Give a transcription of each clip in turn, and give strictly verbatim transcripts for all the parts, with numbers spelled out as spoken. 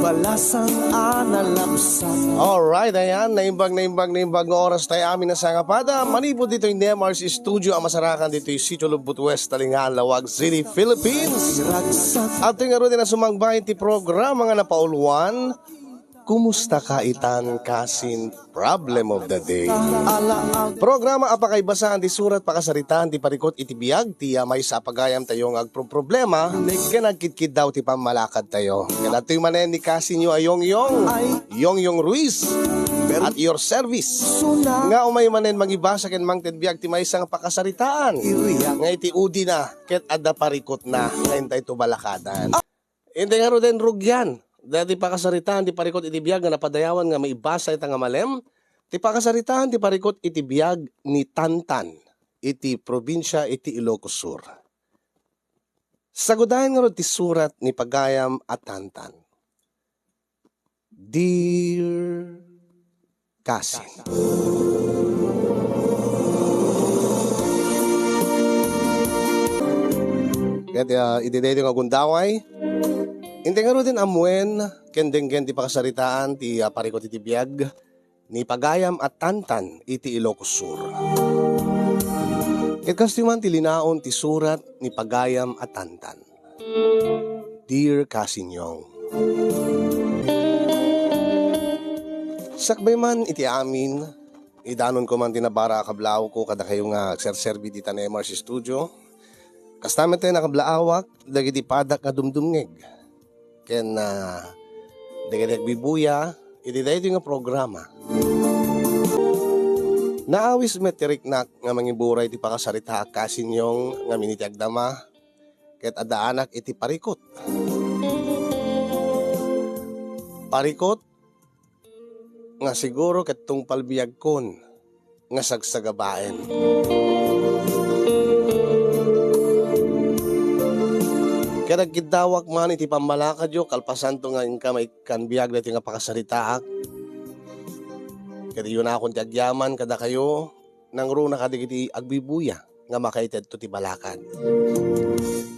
Palasang a nalabsat. Alright, ayan, naimbag, naimbag, naimbag nga oras tayo amin a sangapada. Manipud ditoy Nemar's Studio a masarakan ditoy Sitio Lumbut West, Talingaan, Laoag City, Philippines. Ragsak. At ito'y ngarud nga sumangbayan ti programa nga napauluan, Kumusta ka itan kasin Problem of the Day. Ala ang Programa a pakaibasaan ti surat, pakasaritaan ti parikut iti biag ti, ah, maysa a pagayam tayo nga agproproblema ken agkitkiddaw ti pammalakad tayo. Ken adtoy manen ni kasinyo a Yongyong, Yongyong Ruiz, at your service. Nga umay manen mangibasa ken mangted biag ti maysa nga pakasaritaan nga iti udina ket adda parikutna nga intay to balakadan. Intay ngaruden rugian dayta ti pakasaritaan ti parikut iti biag nga napadayawan nga maibasa ita nga malem, ti pakasaritaan ti parikut iti biag ni Tantan iti probinsia iti Ilocos Sur. Sagudayen ngarud ti surat ni pagayam a Tantan. Dear kasin. Ket, ah, iti daytoy nga gundaway, intay ngaruden ammuen ken denggen ti pakasaritaan ti, ah, parikut iti biag ni pagayam a Tantan iti Ilocos Sur. Ket kastoy man ti linaon ti surat ni pagayam a Tantan. Dear Kasinyong, sakbay man iti amin, idanonko man ti nabara a kablaaw ko kadakayo nga agserserbi dita Nemar's Studio. Kasta met a nakablaawak dagiti padak nga dumdumngeg ken, ah, dagiti agbibuya iti daytoy nga programa. Naawis met ti riknak nga mangiburay ti pakasaritaak Kasinyong ngamin iti agdama ket addaanak iti parikut. Parikut nga siguro ket tungpal biagkon nga sagsagabaen. Ket agkiddawak man iti pammalakadyo kalpasanto nga inka maikkan biag daytoy nga pakasaritaak. Ket iyunakon ti agyaman kadakayo, nangruna kadagiti agbibuya nga makaitedto ti balakad.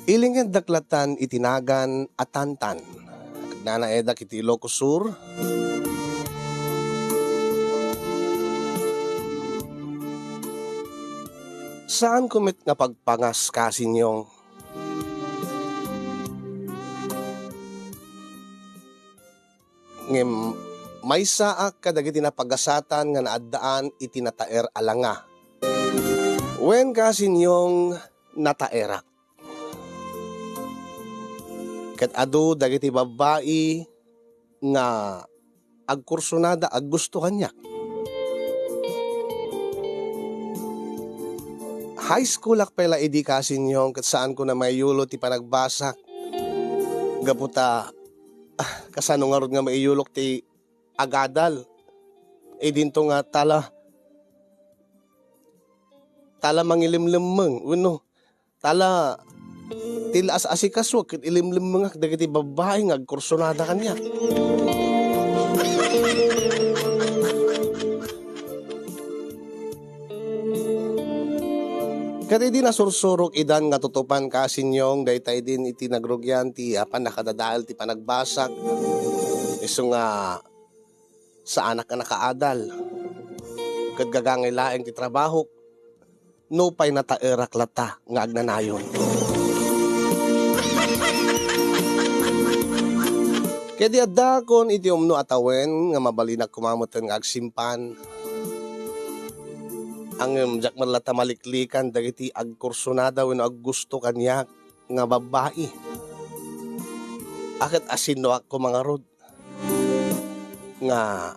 Ilingedak latan iti nagan a Tantan. Agnanaedak iti Ilocos Sur. Saanko met nga pagpangas Kasinyong. Ngem maysaak kadagiti napagasatan nga naaddaan iti nataer a langa. Wen, Kasinyong, nataerak. Ket adu dagiti babbai nga agkursunada, aggusto kaniak. High schoolak pay la idi, Kasinyong, ket saanko na maiyulo ti panagbasak. Gapu ta, ah, kasano ngarud nga maiyulok ti agadal? Idinto nga tala, tala mangilimlemmeng, wenno tala, ti la as-asikasuak ket ilimlemmengak dagiti babbai nga agkursunada kaniak. Ket idi nasursurok idan nga tutupan, Kasinyong, dayta idin iti nagrugian ti, ah, pannakadadael ti panagbasak. Isu nga saanak a nakaadal. Ket gagangay laeng ti trabahok, nupay nataerak lata nga agnanayon. Ket di addakon iti umno a tawen nga mabalinak koma metten nga agsimpan. Ngem diak met lata maliklikan dagiti agkursunada wenno aggusto kaniak nga babbai. A ket asinnoak koma ngarud nga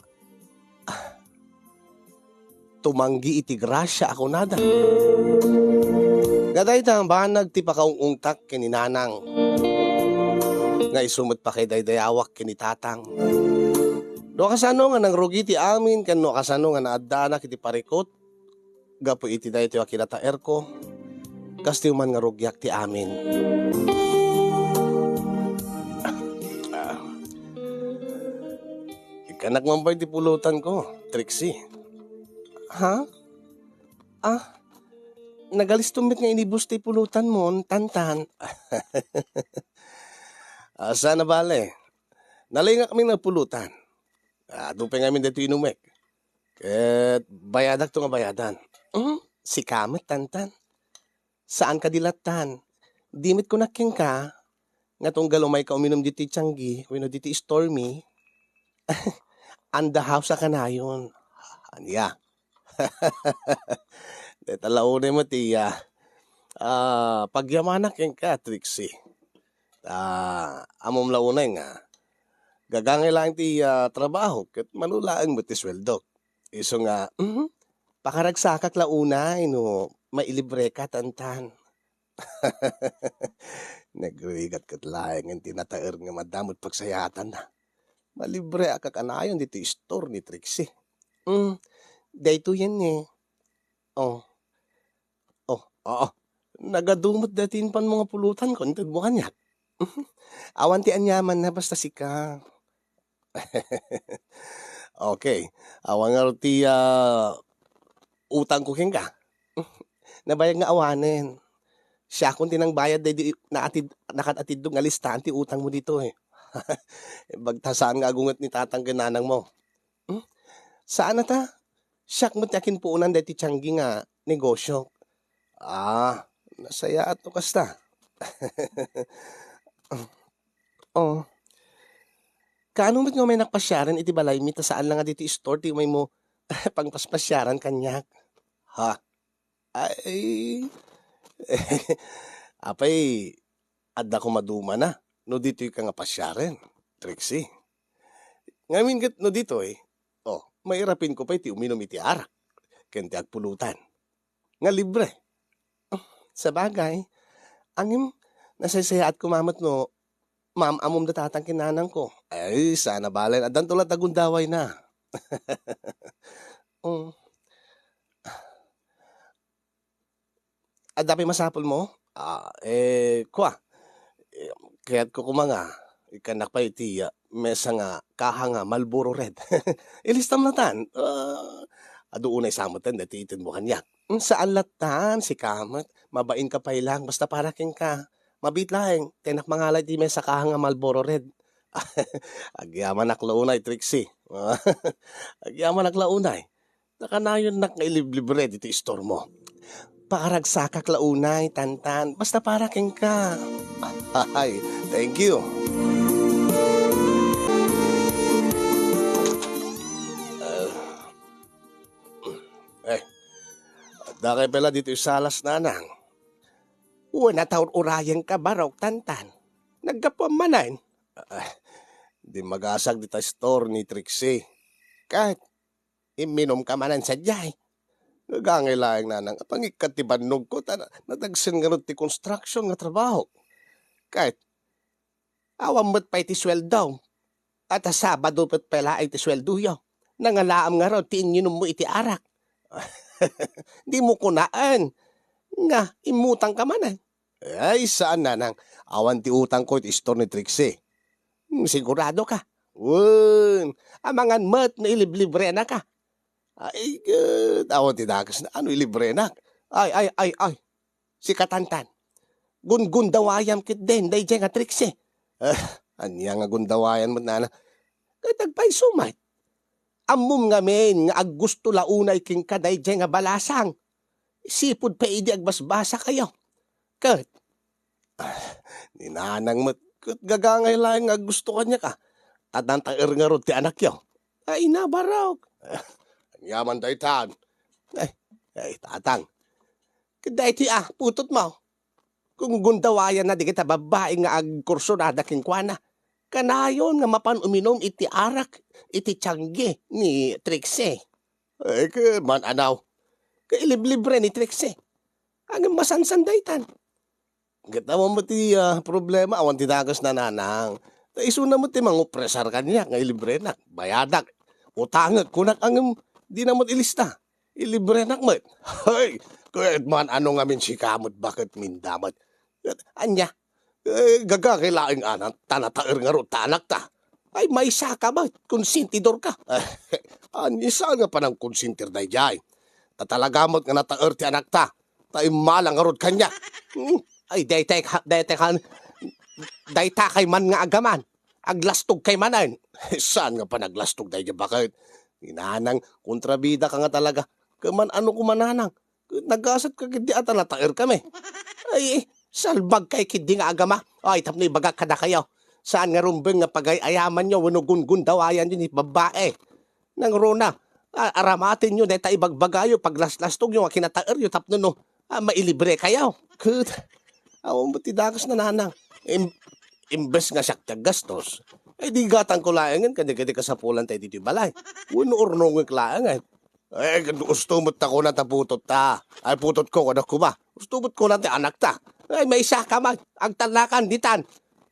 tumanggi iti grasia a kunada. Nga dayta banag ti pakaung-ungtak ken ni nanang, nga isu met pakaidaydayawaak ken ni tatang. No kasano nga nangrugi ti amin ken no kasano nga naaddaanak iti parikut, gapu iti daytoy a kinataerko, kastoy man nga rugiak ti amin. Ikkanak man pay ti pulutanko, Trixie. Ha? Ah, nagalistom met nga inibus ti pulutanmon, Tantan. Ah, sana bale. Nalingak mi nga pulutan. Adu pay ngamin daytoy inumek. Ket bayadakto nga bayadan. Hmm, sika met, Tantan. Saan kadi lattan? Di met kunak kenka nga tunggal umayka uminum ditoy Tiangge wenno ditoy Stormy, and the house a kanayon. Ania? Dayta la unay met ti, ah, ah, pagyamanak kenka, Trixie. Ta, ammom la unay nga gagangay laeng ti, ah, trabaho ket mano laeng met ti sueldok. Isu nga, mhm, pakaragsakak la unay no mailibreka, Tantan. Nagrigat ket laengen ti nataer nga madamot pagsayaatanna. Malibreak a kanayon ditoy istor ni Trixie. Mm, daytoyen ne. Oh. Oh, oo. Nagadu met daytoy impanmo nga pulutanko, intedmo kaniak. Awan ti aniamanna basta sika. Okay. Awan ngarud ti, ah, utangko kenka. Nabayag nga awanen. Siakon ti nangbayad daydi naatid, nakaatiddo nga listahan ti utangmo ditoy. Bagta saan nga agunget ni tatang ken nanangmo. Hmm? Saan a ta? Siak met ti akinpuonan daytoy Tiangge nga negosio. Ah, nasayaat no kasta. Oh. Kaano met nga umaynak pasiaren iti balaymi ta saan la nga ditoy istor ti umaymo pangpaspasiaran kaniak? Ha? Ay, apay, adda koma dumana no ditoyka nga pasiaren, Trixie. Ngamin ket no ditoy, oh, mairapenko pay ti uminum iti arak ken ti agpulutan nga libre. Sabagay, ngem nasaysayaat koma met no maam-amom da tatang ken nanangko. Ay, saan a bale, addanto latta gundawayna. Mm. Adda pay masapulmo? Ah, eh, kua, eh, kayatko koma nga ikkannak pay iti, ah, mesa nga kaha nga Marlboro Red. Ilistam latan. Ah, adu unay sa metten daytoy itedmo kaniak. Mm, saan latan, sika met. Mabainka pay lang, basta para kenka. Mabiit laeng, ti innak mangala iti mesa kaha nga Marlboro Red. Agyamanak la unay, Trixie. Agyamanak la unay. Ta kanayonnak nga iliblibre ditoy istormo. Pakaragsakak la unay, Tantan, basta para kenka. Ay, thank you. Eh, adda kay pala ditoy salas, nanang? Wen, nataur-urayenka, barok, Tantan. Naggapuam manen? Ah, di magasag dita istor ni Trixie. Ket imminumka manen sadiay? Gagangay laeng, nanang, a pangikkat ti bannogko, ta na-, nadagsen ngarud ti construction nga trabaho. Ket awan met pay ti sueldom. Adda Sabado met pay laeng ti sueldoyo. Nangalaam ngarud ti innyinummo iti arak. Dimo kunaen nga immutangka manen. Ay, saan, nanang. Awan ti utangko iti istor ni Trixie. Hmm, siguradoka? Wen, amangan met no iliblibrenaka. Ay, ket awan ti dakes na ano ilibrenak. Ay, ay, ay, ay. Sika, Tantan. Gundawayam ketdin daydiay nga Trixie. Ah, ania nga gundawayam met, nana? Ket agpayso met. Ammom ngamin nga aggusto la unay kenka daydiay nga balasang. Sipud pay idi agbasbasakayo. Ket, ah, ni nanang met, ket gagangay laeng nga aggusto kaniak, ah. Addan taer ngarud ti anakyo. Ay, nabarok. Aniaman daytan? Ay, ay, tatang. Ket daytoy, ah, putotmo. Gunggundawayanna dagiti babbai nga agkursurada kenkuana. Kanayon nga mapan uminum iti arak iti tiangge ni Trixie. Eh, ket man-anaw. Kailiblibre ni Trixie. Ngem masansan daytan. Ket awan met ti, ah, problema, awan ti dakes na, nanang. Ta isuna met ti mangopresar kaniak nga ilibrenak, bayadak, utangek, kunak, ngem dina met ilista. Ilibrenak met. Hay, ket man-ano ngamin sika met baket minda met. Ket ania? Eh, gagangay laeng anak, ta nataer ngarud ta anakta. Ay, maysaka met, konsentidorka. Ania saan nga panangkonsentir daydiay? Ta talaga met nga nataer ti anakta. Ta immala ngarud kaniak. Hmm. Ay, dayta ka, dayta ka, dayta kay man nga agaman. Aglastogkay manen. Saan nga panaglastog daydiay baket? Ni Nanang, kontrabidaka nga talaga. Ket man-ano koma, Nanang? Ket nagasatka ketdi a ta nataerkami. Ay, salbagkay ketdi nga agama. Ay, tapno ibagak kadakayo. Saan nga rumbeng nga pagay-ayamanyo wenno gungundawayanyo ni babbai. Nangruna, a-, aramatenyo dayta ibagbagayo, paglaslastogyo nga kinataeryo tapno no, a, mailibrekayo. Ket, awan met ti dakes na, Nanang. Im-, imbes nga siak ti aggastos, ay di gatangko laengen kadagiti kasapulan ta ditoy balay. Wenno urnongek laengen. Ay, ket usto met ta kuna ta putotta. Ay, putotko, kada koma. Usto met kuna ti anakta. Ay, maysaka man. Agtallakan ditan.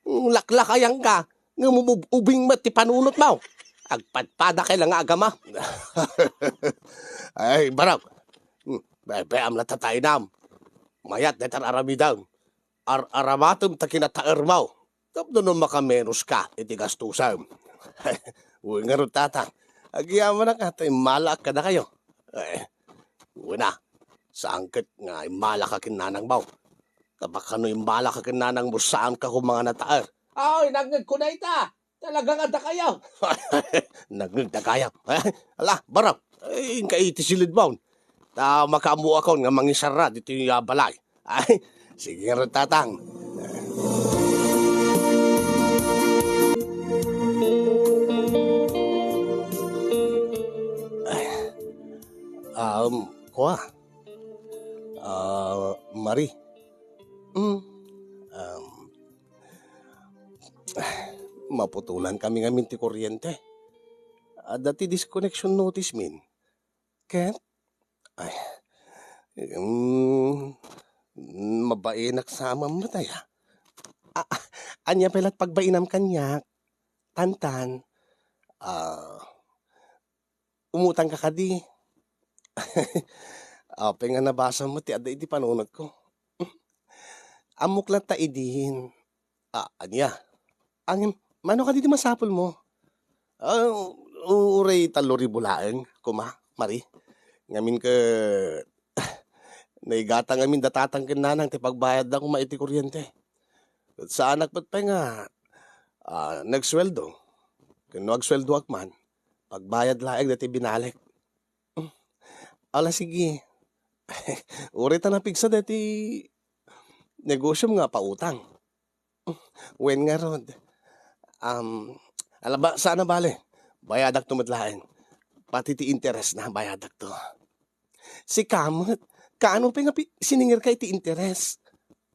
Laklakayanka. Ngem umub-, ubing met ti panunotmo. Agpadpadakay la nga agama. Ay, barok. Hmm, baybayam la ta tainam. Mayat dayta aramidem. Ar-aramatem ta kinataermo. Tapno no makamenos ka iti gastusem. Wen ngarud, Tatang. Agyamanak a ta immalaak kadakayo. Eh, wen a, saan ket nga immalaka ken nanangmo. Tapno immalaka ken nanangmo, saanka koma nga nataer. Ay, nangngegko dayta. Talaga nga dakayo. Nangngeg dakayo. Eh, ala, barok. Eh, inka iti silidmo. Ta makaammoakon nga mangisarra ditoy a balay. Ay, sige ngarud, Tatang. Ay, um, kua. Ah, Mari. Hmm. Um, maputolan kami ngamin ti kuryente. Adda ti disconnection notice, min. Ket, ay, mm, mabainak sa met aya. A-, a-, ania pay la't pagbainam kaniak? Tantan, ah, umutangka kadi? Apay nga nabasam met ti adda iti panunotko. Ammok latta idin. A, ania? Ngem, mano kadi ti masapulmo? Ah, u-, uray tallo ribu laeng, koma, Mari. Ngamin ket, naigata ngamin da Tatang ken Nanang ti pagbayadda koma iti kuryente. Saanak met pay nga, ah, nagsueldo. Ken no agsueldoak man, pagbayad laeng daytoy binalik. Ala, sige. Uray ta napigsa daytoy negosiom nga pautang. Wen ngarud. Um, ala ba, saan a bale. Bayadakto met laeng. Pati ti interes na, bayadakto. Sika met, kaano pay nga pi-, siningirka iti interes?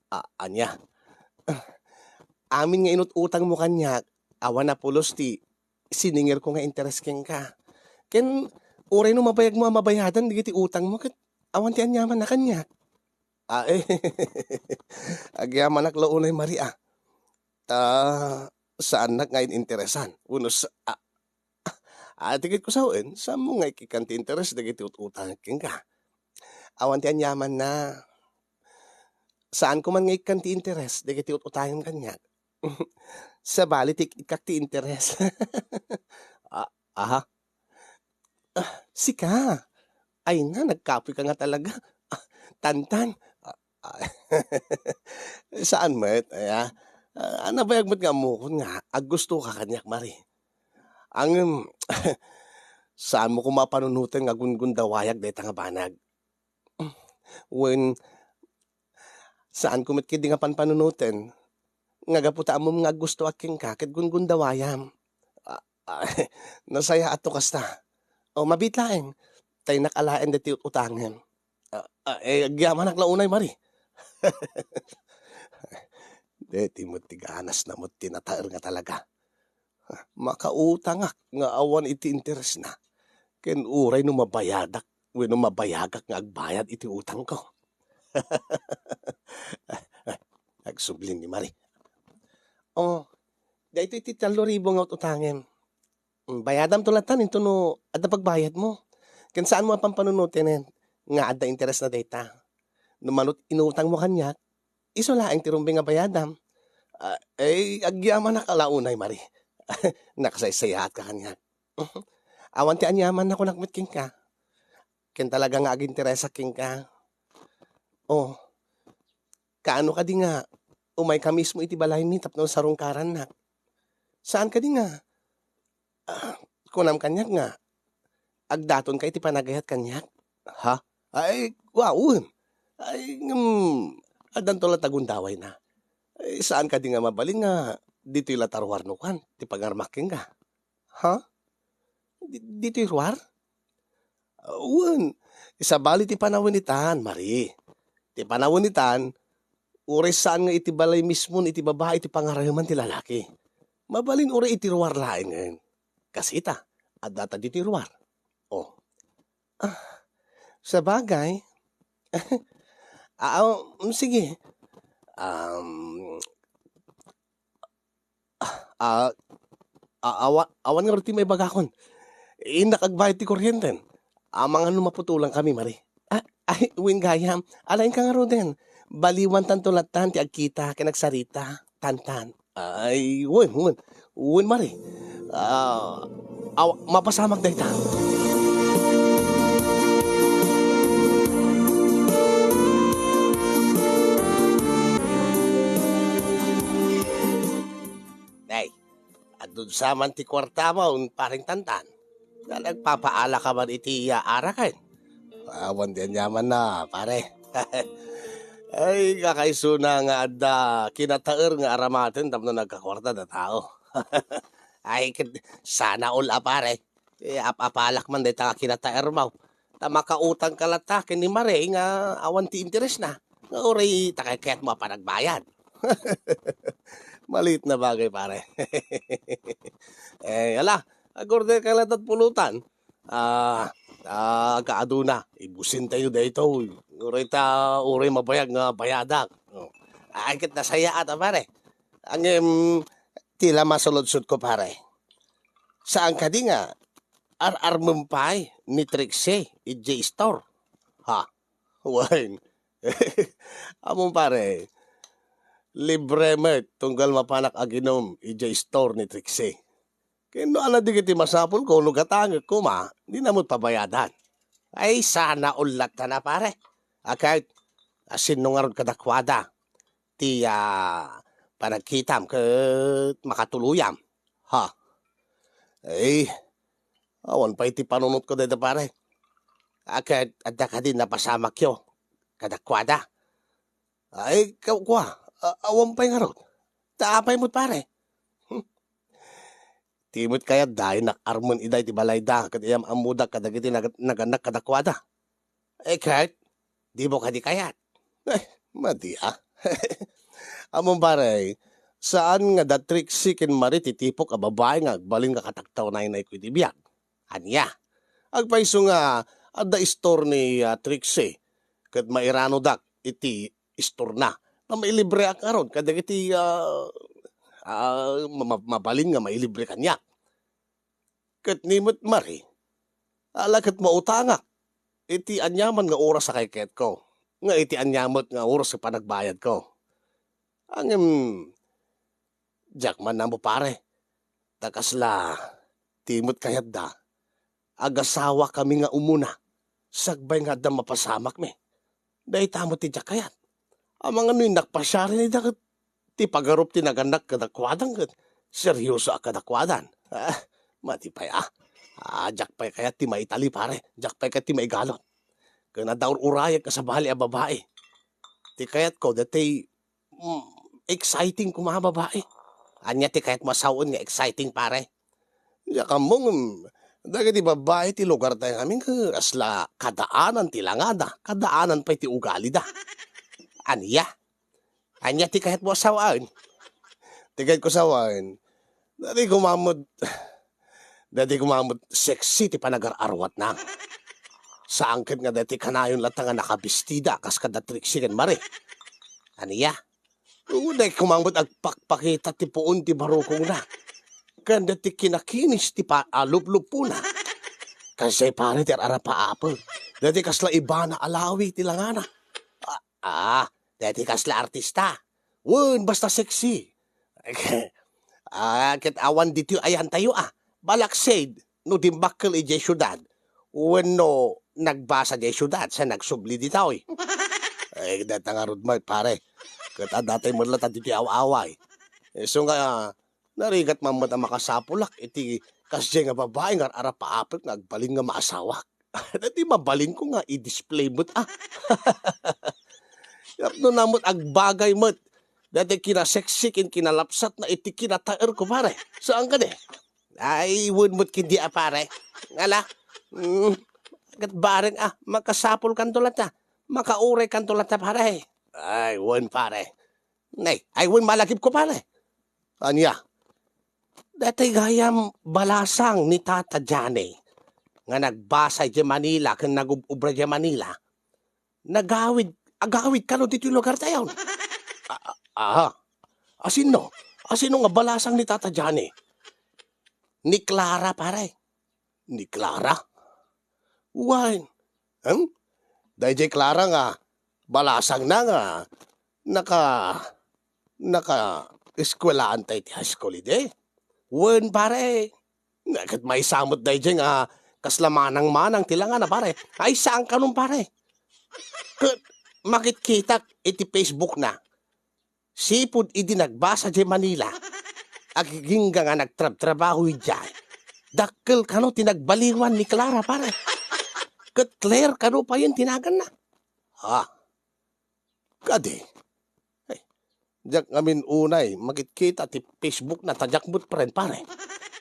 A-, ania? Amin nga inut-utangmo kaniak, awan a pulos ti siningirko nga interes kenka. Ken, uray no mabayagmo a mabayadan dagiti utangmo, ket awan ti aniamanna kaniak. Ah, eh, agyamanak la unay, Mari, a. Ta, saannak nga in-interesan. Wenno sa-, a, a, ti ket ko sawen, saanmo nga ikkan ti interes dagiti ut-utangek kenka. Awan ti aniamanna. Saanko man nga ikkan ti interes dagiti ut-utangem kaniak. Sabali ti ikkak ti interes. A-, aha. Ah, sika? Ay na, nagkapoyka nga talaga. Ah, tantan. Ah, ah, saan met, aya? Ah, nabayag met nga ammokon nga aggustoka kaniak, Mari. Ngem, saanmo koma a panunoten nga gungundawayag dayta nga banag. Wen, saanko met ketdi nga panpanunoten nga gapu ta ammom nga aggustoak kenka ket gungundawayam. Ah, ah, nasayaatto kasta. O, mabiit laeng, ta innak alaen daytoy ut-utangem. Ah, ah, eh, agyamanak la unay, Mari. Daytoy met ti ganasna met ti nataer nga talaga. Makautangak nga awan iti interesna, ken uray no mabayadak wenno mabayagak nga agbayad iti utangko. Agsubli ni Mari. Oh, daytoy ti tallo ribu nga ut-utangem. Mm, bayadamto latta intono adda pagbayadmo. Ken saanmo a pampanunoten nga adda interesna dayta. No manut-, inutangmo kaniak, isu laeng ti rumbeng a bayadam. Ah, eh, agyamanak la unay, Mari. Nakasaysayaatka kaniak. Awan ti aniamanna, kunak met kenka. Ken talaga nga aginteresak kenka. Oh, kaano kadi nga umayka mismo iti balaymi tapno sarungkarannak? Saan kadi nga, ah, kunam kaniak nga agdatonka iti panagayat kaniak? Ha? Ay, wa, wen. Ay, ngem, addanto latta gundawayna. Ay, saan kadi nga mabalin nga ditoy latta ruar no kuan, ti pangarmak kenka? Ha? Di-, ditoy ruar? Wen, sabali ti panawen itan, Mari. Ti panawen itan, uray saan nga iti balay mismon iti babai ti pangarayeman ti lalaki. Mabalin uray iti ruar laengen. Kas ita, addata ditoy ruar. Oh. Ah, sabagay. Ah, um, sige. Um, ah, ah, awa-, awan ngarud ti maibagakon. Innak agbayad ti kuryenten. Amangan no maputolankami, Mari. Ah, ay, wen gayam. Alaenka ngaruden. Baliwantanto lattan ti agkita ken agsarita. Tantan. Ay, wen, wen. Wen, Mari. Ah, aw-, mapasamak dayta. Nay, adun sa man ti kuartamo, Pareng Tantan. Nga nagpapaalaka man iti, ah, araken. Awan ti aniamanna, pare. Ay, kakaisuna nga adda kinataer nga aramaten tapno nagkakuarta da tao. Ay, ket sana all a, pare. Eh, ap-apalak man dayta nga kinataermo. Ta makautangka latta ken ni Mare nga awan ti interesna. Nga uray ta kaykayatmo a panagbayad. Maliit na bagay, pare. Eh, ala, agorder ka latta pulutan. Ah, ah, agkaaduna, ibusintayo daytoy. Uray ta, uray mabayag nga bayadak. Oh. Ay, ket nasayaat a, pare. Ngem, ti la masuludsuko, pare. Saan kadi nga ar-armem pay ni Trixie idiay store? Ha? Wen. Ammom, pare, libre met tunggal mapanak aginom idiay store ni Trixie. Ken no ania dagiti masapulko no gatangek koma, dina met pabayadan. Ay, sana all latta a, pare. A ket, a, sinno ngarud kadakuada ti, ah, panagkitam ket makatuloyam? Ha? Ay, awan pay ti panunotko dayta, pare. A ket, adda kadi napasamakyo kadakuada? Ay, ka-, kua, a-, awan pay ngarud. Ta apay met, pare? Hmm. Ti met kayatda, innak armen ida iti balayda, ket iyam-ammodak kadagiti nag-, nagannak kadakuada. Eh, ket, dimo kadi kayat? Eh, madi, a. Ammom, pare, saan nga da Trixie ken Mari ti tipok a babai nga agbalin nga katagtawnayna iti biag. Ania? Agpayso nga adda istor ni, ah, Trixie, ket mairanodak iti istorna. Ta mailibreak ngarud kadagiti, ah, ah, ma-, ma-, mabalin nga mailibre kaniak. Ket ni met Mari, ala ket mautangak iti aniaman nga oras a kaykayatko, nga iti ania met nga oras a panagbayadko. Ngem, diak man ammo, pare, ta kasla ti met kayatda, agasawakami nga umuna, sakbay nga adda mapasamakmi. Dayta met ti diak kayat. Amangan no innak pasiaren ida ket ti pagarup ti nagannak kadakuadan ket serioso a kadakuadan. Ah, madi pay, a. Ah, diak pay kayat ti maitali, pare. Diak pay kayat ti maigalon. Ken adda ur-urayek a sabali a babai. Ti kayatko, daytoy, mm, exciting koma a babai. Ania ti kayatmo a sawen nga exciting, pare? Diak ammo ngem dagiti babbai ti lugartayo ngamin ket kasla kadaanan ti langada, kadaanan pay ti ugalida. Ania? Ania ti kayatmo a sawen? Ti kayatko sawen, daytoy koma met, daytoy koma met sexy ti panagar-arwatna. Saan ket nga daytoy kanayon latta nga nakabestida kas kada Trixie ken Mari. Ania? Uray koma met agpakpakita ti puon ti barukongna ken daytoy kinakinis ti pa-, a, luplupona. Kasdiay, pare, ti ar-arapaapek. Daytoy kasla Ivana Alawi ti langana. Ah, ah, daytoy kasla artista. Wen, basta sexy. Ah, ket awan ditoy ayantayo, a. Balak sayd, no dimbakkel idiay siudad, wenno nagbasa diay siudad sa nagsubli ditoy. Ay, dayta ngarud met, pare. Ket adda tay met latta ditoy aw-away. Isu nga, Narigat man met a makasapulak iti kasdiay nga babai nga ar-arapaapek nga agbalin nga maasawak. Daytoy mabalinko nga i-display met, a. Tapno na met agbagay met daytoy kinasexy ken kinalapsatna iti kinataerko, pare. Saan kadi? Ay, wen met ken di a, pare. Ala, mm, ket bareng a, makasapulkanto latta. Makauraykanto latta, pare. Ay, wen, pare. Nay, ay, wen, malagipko, pare. Ania? Daytoy gayam balasang ni Tata Johnny nga nagbasa idiay Manila ken nagub-ubra idiay Manila. Nagawid, agawid kano ditoy lugartayo. A-, a-, aha. Asino? Asino nga balasang ni Tata Johnny? Ni Clara, pare. Ni Clara? Wen. Hm? Daydiay Clara nga balasangna nga naka-, nakaeskuelaanta iti high school idi? Wen, pare. Ket maysa met daydiay nga kasla manang-manang ti langana, pare. Ay, saan kanon, pare? Ket makitkitak iti Facebook na. Sipud idi nagbasa idiay Manila, agingga nga nagtrabtrabaho idiay. Dakkel kano ti nagbaliwan ni Clara, pare. Ket Claire kano payen ti naganna. Ha? Kadi? Ay, diak ngamin unay makitkita ti Facebook na ta diak met friend, pare.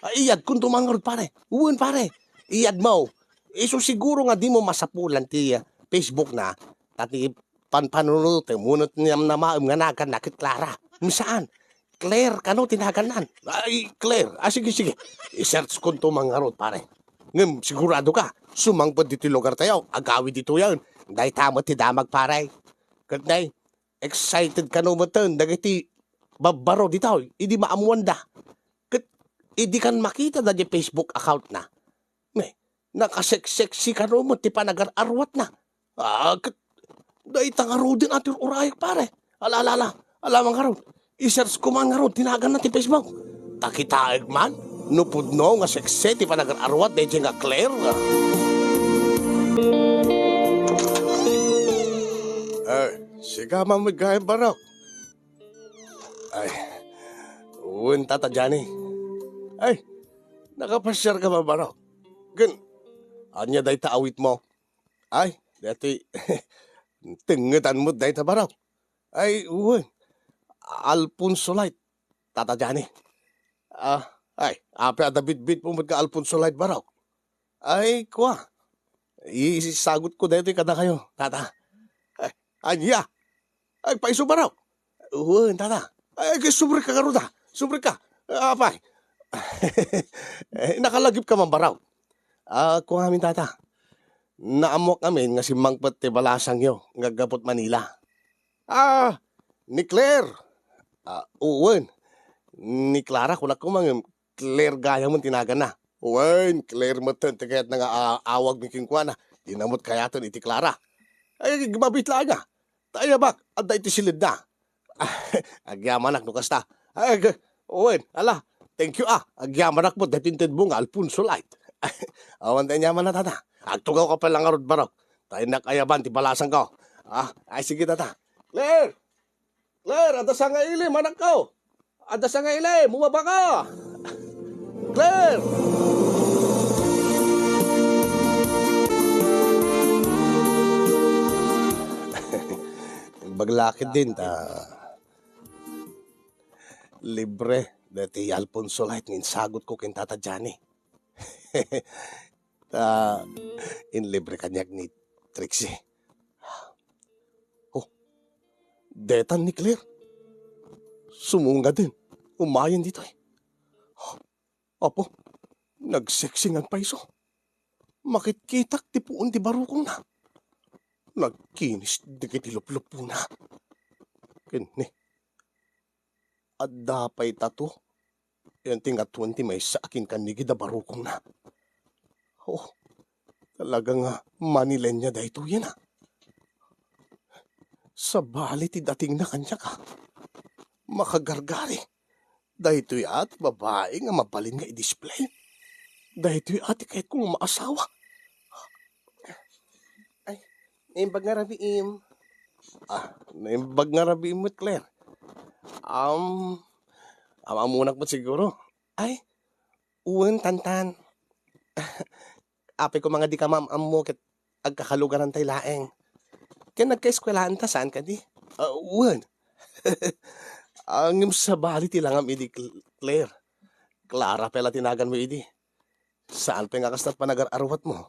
Ay, iyadkonto man ngarud, pare. Wen, pare. Iyadmo. Isu siguro nga dimo masapulan ti, ah, Facebook na, ta ti panpanunotem wenno ti namnamaem nga naganna ket Clara. Hm, saan? Claire kano ti nagannan. Ay, Claire. Ah, sige, sige. I-search konto man ngarud, pare. Ngem sigurado ka, sumangpet ditoy lugartayo, agawid ditoyen. Dayta met ti damag, pare. Ket nay, excited kano metten dagiti babbaro ditoy idi maammoanda. Ket idi kan makita daydiay Facebook account na, ne, nakaseksexy kano met ti panagar-arwatna. Ah, ket dayta ngaruden a ti ur-urayak, pare. Ala, ala, ala. Ala man ngarud. I-search ko man ngarud ti naganna ti Facebook. Ta kitaek man no pudno nga sexy ti panagar-arwat daydiay nga Claire. Eh, sika man met gayam, Barok. Ay, wen, Tata Johnny. Ay, nakapasiar ka man, Barok? Ken, ania dayta awitmo? Ay, daytoy, tengngetan met dayta, Barok. Ay, wen. Alfonso Light, Tata Johnny. Ah, ay, apay a bitbitmo met nga Alfonso Light, Barok? Ay, kua. Isagutko daytoy kadakayo, Tata. Ay, ania? Agpayso, Barok? Wen, Tata. Ay, ket subrek ka ngarud, a. Subrek ka. Apay. Eh, nakalagip ka man, Barok? Ah, kua ngamin, Tata. Naammoak ngamin nga simmangpet ti balasangyo nga aggapu't Manila. Ah, ni Claire. Ah, wen. Ni Clara, kunak koma ngem Claire gayamen ti naganna. Wen, Claire metten ti kayatna nga, ah, awagmi kenkuana. Dina met kayaten iti Clara. Ay, mabiit laeng, a. Ta ayabak, adda iti siledna. Agyamanak no kasta. Ay, ag-, wen, ala, thank you, a. Agyamanak met daytoy intedmo nga Alfonso Light. Awan ti aniamanna, Tata. Agtugawka pay la ngarud, Barok. Ta innak ayaban ti balasangko. Ah, ay, sige, Tata. Claire! Claire, adda sangaili, manakko! Adda sangaili, mumabaka! Claire! Imbag la ketdin ta libre daytoy Alfonso Light nga insagutko ken Tata Johnny. Ta inlibre kaniak ni Trixie. Oh, detan ni Claire. Sumungaden, umayen ditoy. Apo, nagsexy nga agpayso. Makitkitak ti puon ti barukongna. Nagkinis dagiti luplupona. Ken ni, adda pay tato. Yan ti ngatuen ti maysa a kinkannigid a barukongna. Oh, talaga nga manilenia daytoyen, a. Sabali ti datingna kaniak, a. Makagargari. Daytoy a ti babai nga mabalin nga i-display. Daytoy a ti kayatko nga maasawa. Ay, naimbag nga rabiim. Ah, naimbag nga rabiim met, Claire. Um, Am-ammonak met siguro. Ay, wen, Tantan. Apay koma nga dika maam-ammo ket agkakalugarantay laeng. Ken agkaeskuelaanta, saan kadi? Ah, wen. Ngem sabali ti langam idi, Cl-, Claire. Clara pay la ti naganmo idi. Saan pay nga kasta ti panagar-arwatmo?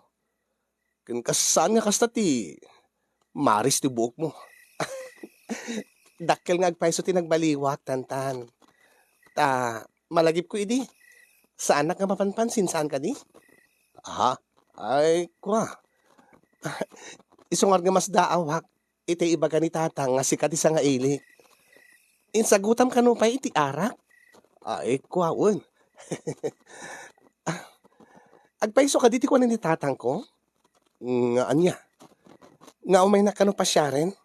Ken kas-, saan nga kasta ti Maris ti buokmo? Dakkel nga agpayso ti nagbaliwak, Tantan. Ta, malagipko idi. Saannak nga mapanpansin, saan kadi? Aha. Ay, kua. Isu ngarud nga masdaawak iti ibaga ni Tatang nga sika ti sangailik. Insagutam kano pay iti arak? Ay, kua, wen. Agpayso kadi ti kuna ni Tatangko? Nga ania? Nga umaynak kano pasiaren?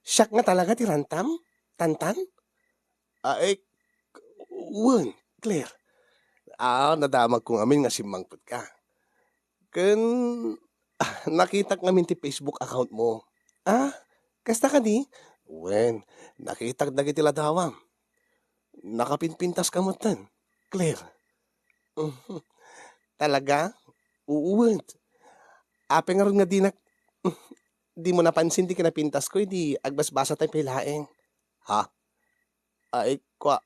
Siak nga talaga ti rantam? Tantan? Ay, wen, Claire. Ah, nadamagko ngamin nga simmangpetka. Ken, ah, nakitak ngamin ti Facebook account mo. Ah, kasta kadi? Wen, nakitak dagiti ladawam. Nakapinpintaska metten, Claire. Mhm. Talaga? Wen. Apay ngarud nga dinak, dimo napansin ti kinapintasko idi agbasbasatay pay laeng? Ha? Ay, kua.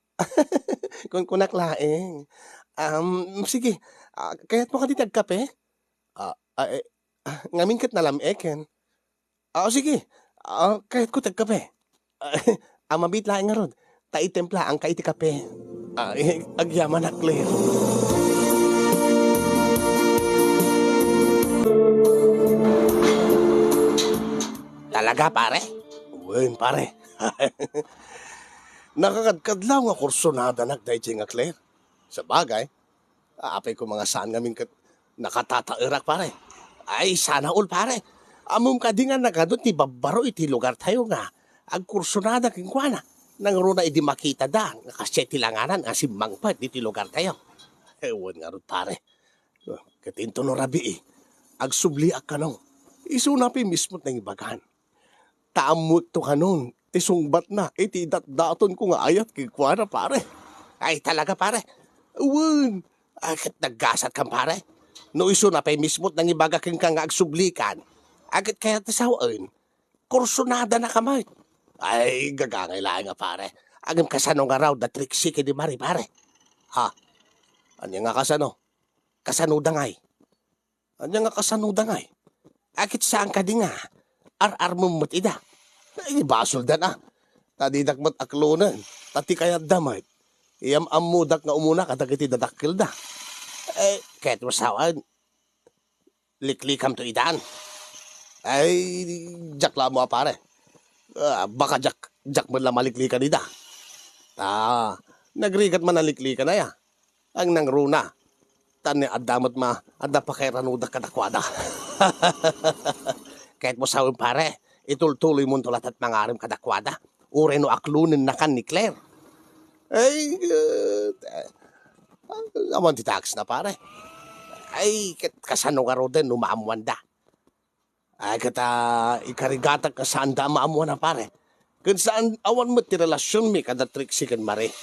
Kunkunak laeng. Um, sige. Ah, kayatmo kadi ti agkape? Ah, ah, eh, ah, ngamin ket nalam-eken. Ah, sige. Ah, kayatko ti agkape. Ah, ah, mabiit laeng ngarud. Ta itimpla, angka iti kape. Ah, eh, agyamanak, Claire. Talaga, pare? Wen, pare. Nakakadkadlaw nga kursunadanak daydiay nga Claire. Sabagay, apay koma nga saan ngamin ket nakatataerak, pare. Ay, sana all, pare. Ammom kadi nga nagadu ti babbaro iti lugartayo nga agkursunada kenkuana. Nangruna idi makitada nga kasdiay ti langanan nga simmangpet iti lugartayo. Wen ngarud, pare. Ket intono rabii, agsubliak kano. Isuna pay mismo ti nangibagan. Ta ammokto kanon ti sungbatna iti datdatonko nga ayat kenkuana, pare. Ay, talaga, pare? Wen, a, ket naggasatkan, pare. No isuna pay mismo ti nangibaga kenka nga agsublikan, a, ket kayat a sawen, kursunadanaka met. Ay, gagangay laeng a, pare. Ngem kasano ngarud da Trixie ken ni Marie, pare? Ha? Ania nga kasano? Kasano da ngay? Ania nga kasano da ngay? A, ket saan kadi nga ar-armem met ida? Ay, basolda a. Ta didak met aklonen, ta ti kayatda met, iyam-ammodak nga umuna kadagiti dadakkelda. Eh, ket masawan, liklikamto idan. Ay, diak la ammo a, pare. Ah, baka diak, diak met la maliklikan ida. Ta, nagrigat man a liklikan aya. Ang nangruna. Ta ni adda met ma-, adda pakairanuda kadakuada. Ket masawen, pare, itultuloymonto latta ti mangarem kadakuada. Uray no aklonennakan ni Claire. Ay, eh, awan ti taksna, pare. Ay, ket kasano ngaruden no maammoanda? Ay, ket, ah, ikarigatak nga saanda a maammoan a, pare. Ken saan, awan met ti relasionmi kada Trixie ken Marie.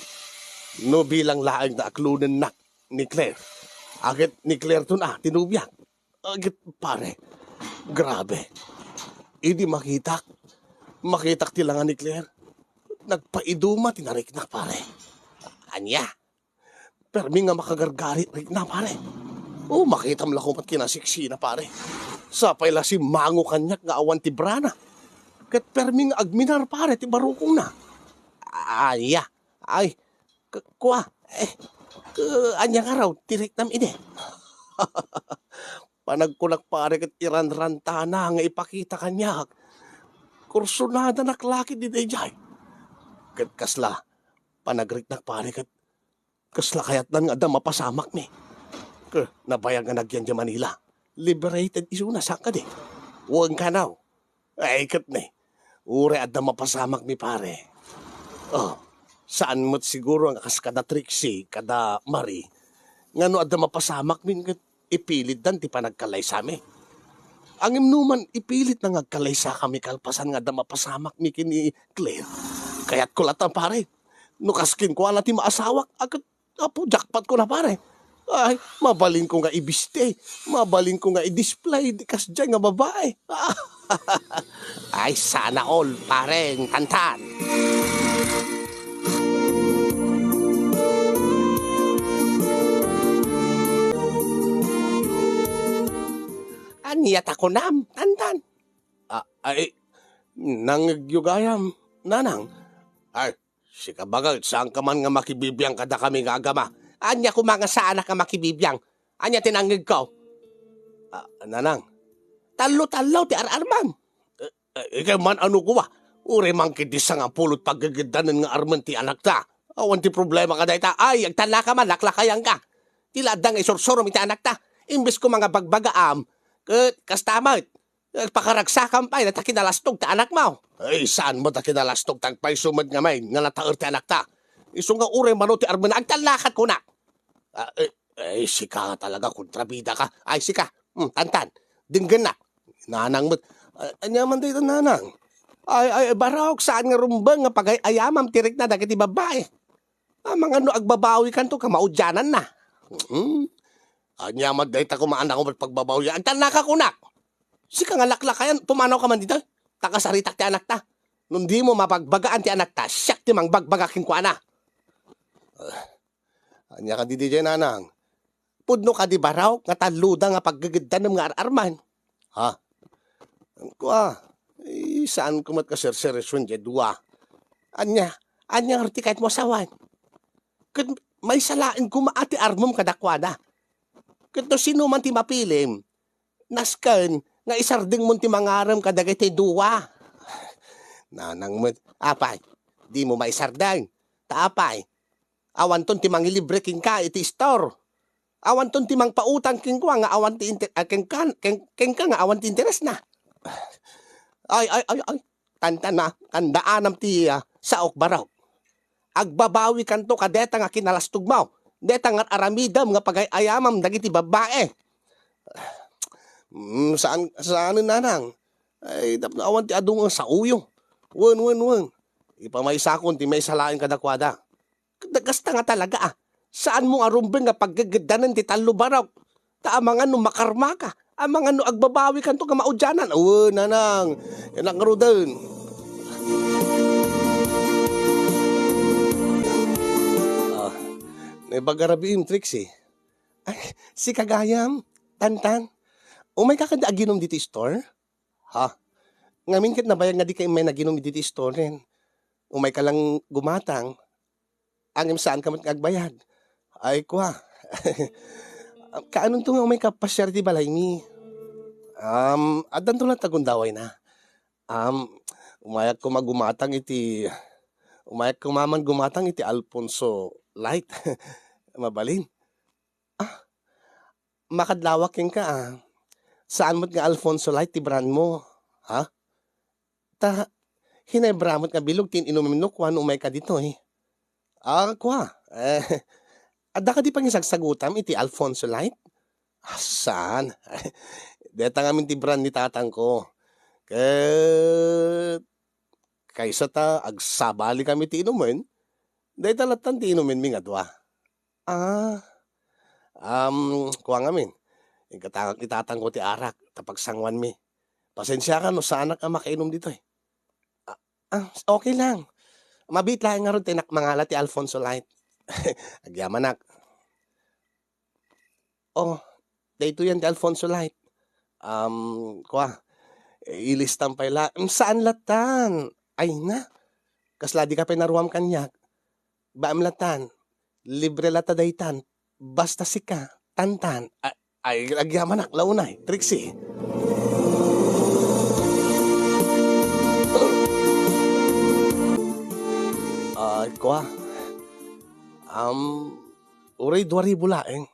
No bilang laeng ta aklonennak ni Claire. A, ket ni Claire ton a, ti nobiak. A, ket, pare, grabe. Idi makitak, makitak ti langa ni Claire, nagpaiduma ti nariknak, pare. Ania? Permi nga makagargari rikna, pare. O, makitam la koma ti kinasiksina, pare. Sapay la simmango kaniak nga awan ti brana. Ket permi nga agminar, pare, ti barukongna. Ania? Ay, k-, kua, eh, k-, ania ngarud ti riknam idi? Panagkunak, pare, ket iranrantana nga ipakita kaniak. Kursunadanak la ketdi daydiay. Ket kasla panagriknak, pare, ket kasla kayatdan nga adda mapasamakmi. Ket nabayag nga nagyan idiay Manila. Liberated isuna, saan kadi? Wen kano. Ay, ket ne, uray adda mapasamakmi, pare. O, saan met siguro nga kas kada Trixie, kada Marie, nga no adda mapasamakmi ket ipilitdan ti panagkalaysami. Ngem no man ipilitna nga agkalaysakami kalpasan nga adda mapasamakmi ken ni Claire, kayatko latta, pare. No kas kenkuana ti maasawak, a ket, apo, jackpot ko na, pare. Ay, mabalinko nga ibiste, mabalinko nga i-display, di kasdiay nga babae. Ay, sana all, pareng Tantan. Ania ta kunam, Tantan? Ah, ay, nangngegyo gayam, nanang. Ay, sika baket, saanka man nga makibibiang kadakami nga agama. Ania koma nga saanak nga makibibiang? Ania ti nangngegko? Ah, nanang, tallo-tallo ti ar-armam. Eh, eh, ikay man ano koma? Uray man ketdi sangapulo ti paggegeddanen nga armen ti anakta. Awan ti problema kadayta. Ay, agtannaka man, laklakayanka. Ti la adda nga isursurom iti anakta. Imbes koma nga bagbagaam, ket kasta met. Agpakaragsakam pay, ta kinalastog ti anakmo. Ay, saan met a kinalastog, ta agpayso met ngamin nga nataer ti anakta. Isu nga uray mano ti armena, agtallakat kunak. Ah, eh, ay, sika talaga, kontrabidaka. Ay, sika, hmm, Tantan, denggennak. Nanang met, ah, ania man dayta, nanang? Ay, ay, Barok, saan nga rumbeng nga pagay-ayamam ti rikna dagiti babbai? Amangan no agbabawikanto, kamaudiananna. Hmm. Ania met dayta koma a naku met pagbabawian? Agtannaka kunak. Sika nga laklakayan, pumanawka man ditoy. Ta kasaritak ti anakta. No dimo mabagbagaan ti anakta, siak ti mangbagbaga kenkuana. Ah, ania kadi diay, nanang? Pudno kadi, Barok, nga talloda nga paggegeddanem nga ar-arman? Ha? Kua, eh, saanko met kaserseriosoen diay dua. Ania, ania ngarud ti kayatmo a sawen? Ket maysa laeng koma a ti armem kadakuada. Ket no sinoman ti mapilim, nasken nga isardengmon ti mangarem kadagiti dua. Nanang met, apay, dimo maisardeng? Ta apay, awanton ti mangilibre kenka iti istor. Awanton ti mangpautang kenka nga awan ti inter-, ah, kenka, ken-, kenka nga awan ti interesna. Ay, ay, ay, ay. Tantana, tandaanam ti, ah, saok, Barok. Agbabawikanto kadeta nga kinalastogmo, deta nga ar-aramidem nga pagay-ayamam dagiti babbai. Mm, saan, saanen, nanang? Ay, tapno awan ti adu nga saoyo. Wen, wen, wen. Ipamaysakon ti maysa laeng kadakuada. Kasta nga talaga, ah. Saanmo nga rumbeng nga paggegeddanen ti tallo, Barok. Ta amangan no makarmaka, amangan no agbabawikanto nga maudianan. Awen, nanang. Yanak ngaruden. Ah, naibaga rabiim, Trixie. Ay, sika gayam, Tantan. Umayka kadi aginom ditoy store? Ha? Ngamin ket nabayag nga dika immay naginom ditoy store-en. Umayka lang gumatang. Ngem saanka met nga agbayag. Ay, kua. Kaanonto nga umayka pasiar iti balaymi? Um, addanto latta gundawayna. Um, umayak koma gumatang iti, umayak koma man gumatang iti Alfonso Light. Mabalin. Ah, makadlawak kenka, ah. Saan met nga Alfonso Light ti brand mo, ha? Ta, Ginebra met nga bilog ti in-inumem no kuan no umayka ditoy. Ah, kua, eh, adda kadi pangisagsagutam iti Alfonso Light? Ah, saan? Deta ngamin ti brand ni tatangko. Ket kaysa ta agsabali kami ti inumen, dayta lattan ti inumenmi nga dua. Ah. Um, kua ngamin, inkatangak ni tatangko ti arak ta pagsanguanmi. Pasensiaka no saanak a makainum ditoy. Ah, ah, okay lang. Mabiit laeng ngarud ti inak mangala ti Alfonso Light. Agyamanak. Oh, daytoyen ti Alfonso Light. Um, kua, ilistam pay la. Mm, saan lattan? Ay na. Kasla dika pay naruam kaniak. Baem lattan. Libre latta daytan. Basta sika, Tantan. A-, ay, agyamanak, launay, Trixie. Ay, kua. Um, uray dua ribu laeng.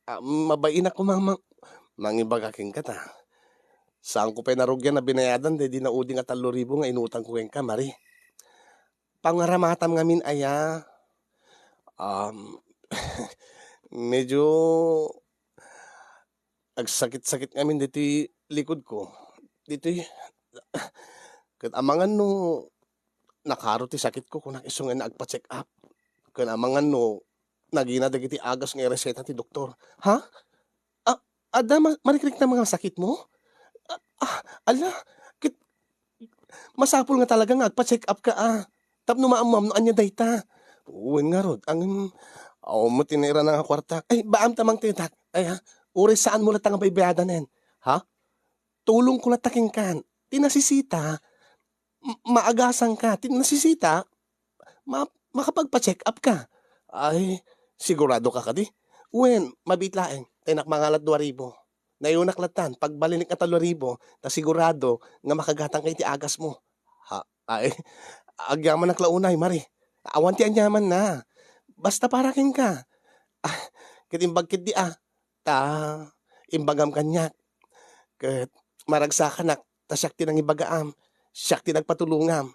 Ah, mabainak koma mang-, mangibaga kenka ta. Saanko pay narugian a binayadan daydi naudi nga tallo ribu nga inutangko kenka, Mari. Pangaramatam ngamin aya. Um, medyo agsakit-sakit ngamin ditoy likod ko. Ditoy, ket amangan no Nakaro ti sakitko, kunak, isu nga agpa-check up. Ken amangan no nagina dagiti agas nga ireseta ti doktor. Ha? A-, adda ma-, marikriknam nga sakitmo? A-, ah, ala, ket masapul nga talaga nga agpa-check up ka, a. Tapno maammoam no ania dayta. Wen ngarud, ngem, aw met ti nairana nga kuartak. Ay, baam ta mangtetak. Ay, ha? Uray saanmo latta nga baybayadanen. Ha? Tulongko latta kenkan. Ti nasisita, m-, maagasangka. Ti nasisita, ma-, makapagpa-check up ka. Ay, sigurado ka kadi? Wen, mabiit laeng. Tay nak mangalat dua ribu. Nayunak lattan, pagbalinek nga tallo ribu, ta sigurado nga makagatangka iti agasmo. Ha, ay, agyamanak la unay, Mari. Awan ti aniamanna. Basta para kenka. Ah, ket imbag ketdi, a. Ta imbagam kaniak, ket maragsakanak, ta siak ti nangibagaam, siak ti nagpatulongam.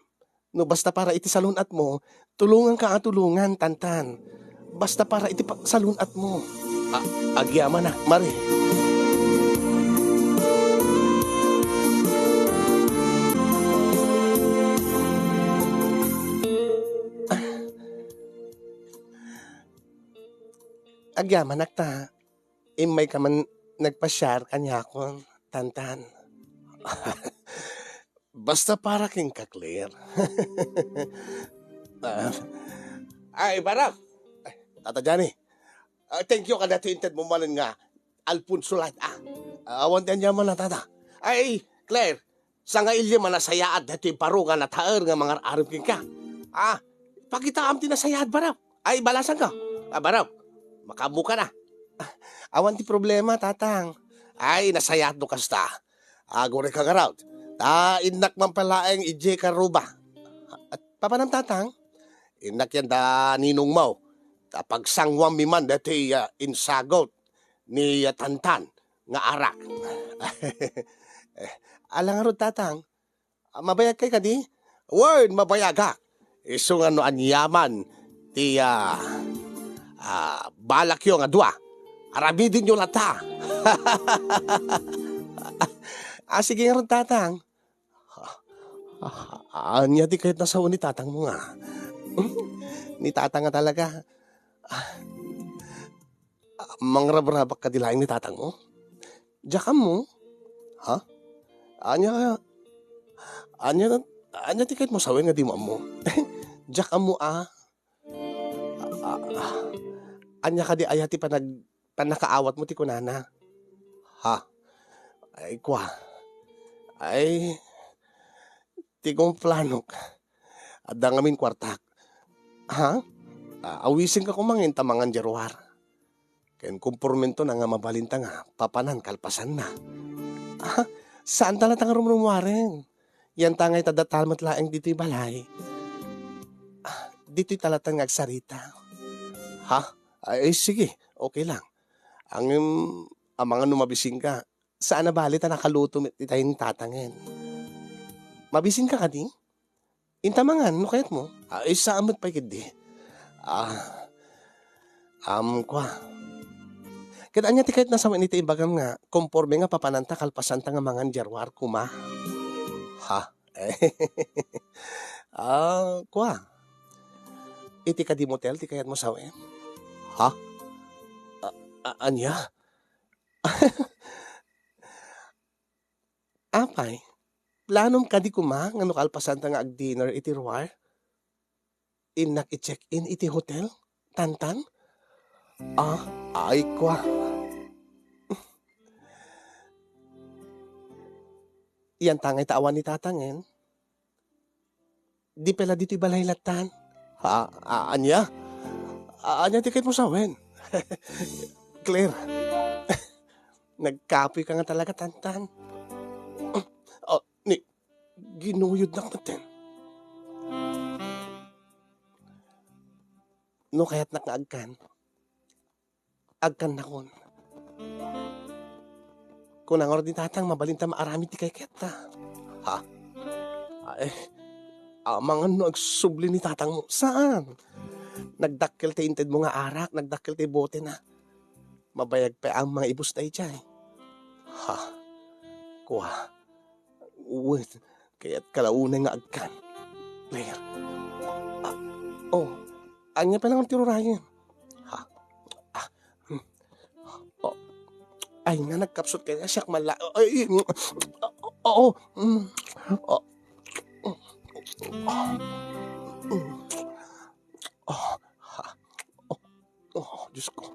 No basta para iti salun-atmo, tulonganka a tulongan, Tantan. Basta para iti pa-, salun-atmo. A-, agyamanak, Mari. Agyamanak ta immayka man nagpasiar kaniakon, Tantan. Basta para kenka, Claire. Ah, ay, Barok! Ay, Tata Johnny, ah, thank you kadaytoy intedmo manen nga Alfonso Light, a. Ah, awan ti aniamanna, Tata. Ay, Claire, sangailiam a nasayaat daytoy baro nga nataer nga mangar-arem kenka. A, pakitaam ti nasayaat, Barok. Ay, balasanko. A, Barok, makaammoka na. A, awan ti problema, Tatang. Ay, nasayaat no kasta. Agurayka ngarud. Ta innak man pay laeng idiay karruba. A, papanam, Tatang? Innak yan da ninongmo. Ta pagsanguanmi man daytoy, a, insagut ni, a, Tantan nga arak. Eh, ala ngarud, Tatang. A, mabayagkay kadi? Wen, mabayagak. Isu nga no aniaman ti, a, a, balakyo nga dua, aramidenyo latta. A, sige ngarud, Tatang. A, ania ti kayatna a sawen ni tatangmo nga? Hmm? Ni tatang nga talaga. A, mangrabrabak kadi laeng ni tatangmo? Diak ammo? Ha? Ania, ania, ania ti kayatmo a sawen nga dimo ammo? Diak ammo, a. A, a, a. Ania kadi aya ti panag-, pannakaawatmo ti kunana? Ha? Ay, kua. Ay, ti kumplanok. Adda ngamin kuartak. Ha? A, awisenka koma ngem ta mangan diay ruar. Ken kompormento na nga mabalinta nga papanan kalpasanna. A, saanta latta nga rumrumuaren. Yanta ngay ta datal met laeng ditoy balay. A, ditoy ta latta nga agsarita. Ha? Ay, sige, okay lang. Ngem, amangan no mabisinka, saan a bale ta nakaluto met itay ni tatangen. Mabisinka kadi? Inta mangan no kayatmo. Ay, saan met pay ketdi. A, am, kua. Ket ania ti kayatna a sawen iti ibagam nga komporme nga papananta kalpasanta nga mangan diay ruar koma? Ha? A, kua. Iti kadi motel ti kayatmo a sawen? Ha? A, a, ania? Apay, planom kadi koma nga no kalpasanta nga agdinner iti ruar, innak i-check-in iti hotel, Tantan? A, ay, kua. Yanta ngay ta awan ni tatangen. Di pay la ditoy balay lattan. A, a, ania? A, ania ti kayatmo a sawen? Claire, nagkapoyka nga talaga, Tantan. O, ni, ginuyodnak metten. No kayatnak nga agkan, agkannakon. Kuna ngarud ni tatang, mabalinta maaramid ti kaykayatta. Ha? Ay, amangan no agsubli ni tatangmo. Saan? Nagdakkel ti intedmo nga arak, nagdakkel ti botena. Mabayag pay a mangibus daydiay. Ha? Kua. Wen, kayatka la unay nga agkan. Claire. Ah, oh, ania pa lang ti rurayen? Ha? Ah, hmm. Oh. Ay, nga nagkapsut kaya siak mala-, ay, mm, oo, mm, oh, oh, ha, oh, oh, Diyos ko,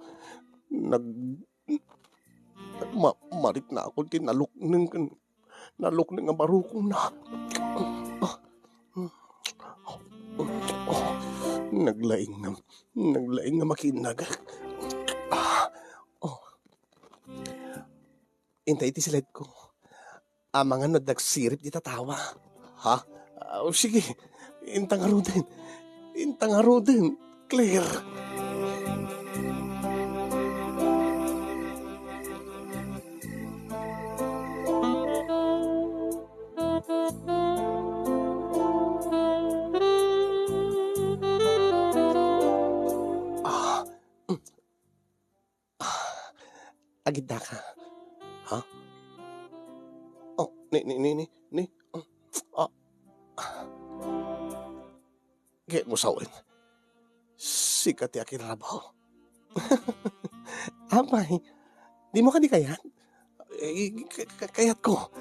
nag-, ma-, mariknakon ti nalukneng ken nalukneng nga barukongna. Ah. Naglaing nga, naglaing nga makiinnagak. Ah. Oh. Intay iti siledko. Amangan no adda agsirip dita tawa. Ha? Ah, sige. Inta ngaruden. Inta ngaruden, Claire. Ah, mm. Ah, agiddaka. Ha? Oh, ni, ni, ni, ni, ni, mm, ah. Kayatmo sawen, sika ti akirarabho. Apay, dimo kadi kayat? Eh, ka-, ka-, kayatko.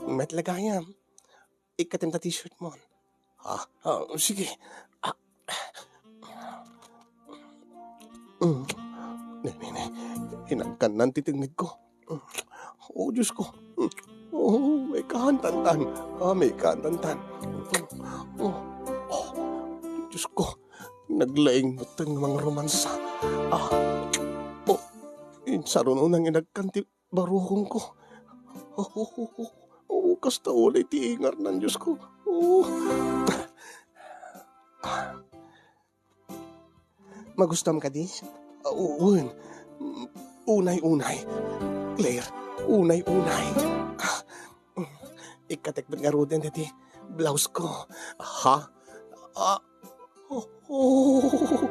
Met la gayam. Ikkatem ta t-shirt mon. Ah, ah, sige. Ah. Mm. Ne, ne, ne. Inagkannan ti tengngedko. Oh, Diyos ko. Oh, may kahantantan. Ah, may kahantantan. Oh, oh, Diyos ko. Naglaing metten nga mangromansa. Ah. Oh, insaruno nang inagkan ti barukongko. Oh, oh, oh, oh. Oh, kasta ulay ti ingarnan, Diyos ko. Oh. Ah. Magustam kadi? Ah, u-, wen. Unay-unay. Claire, unay-unay. Ah, ikkatek met ngaruden daydi blouse ko. Ha? Ah, oh, oh.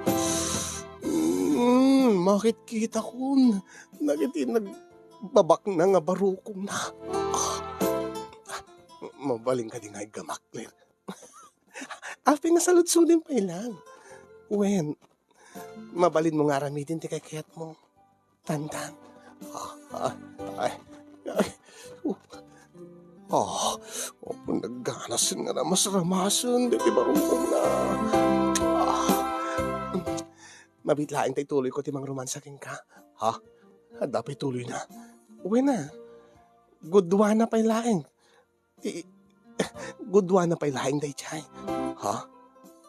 Mm, makitkitakon dagiti nagbabaknang a barukongna. Ah, mabalin kadi nga iggamak, Claire? Apay nga saludsodem pay lang. Wen, mabalinmo nga aramiden ti kaykayatmo. Tantan. Ah, ah, ay, ay, uh. Ah, apo, nagganasen nga ramasramasen daydi barukongna. Ah. Mabiit laeng ta ituloyko ti mangromansa kenka. Ha? Adda pay tuloyna. Wen a. Guduana pay laeng. Ti, guduana pay laeng daydiay. Ha?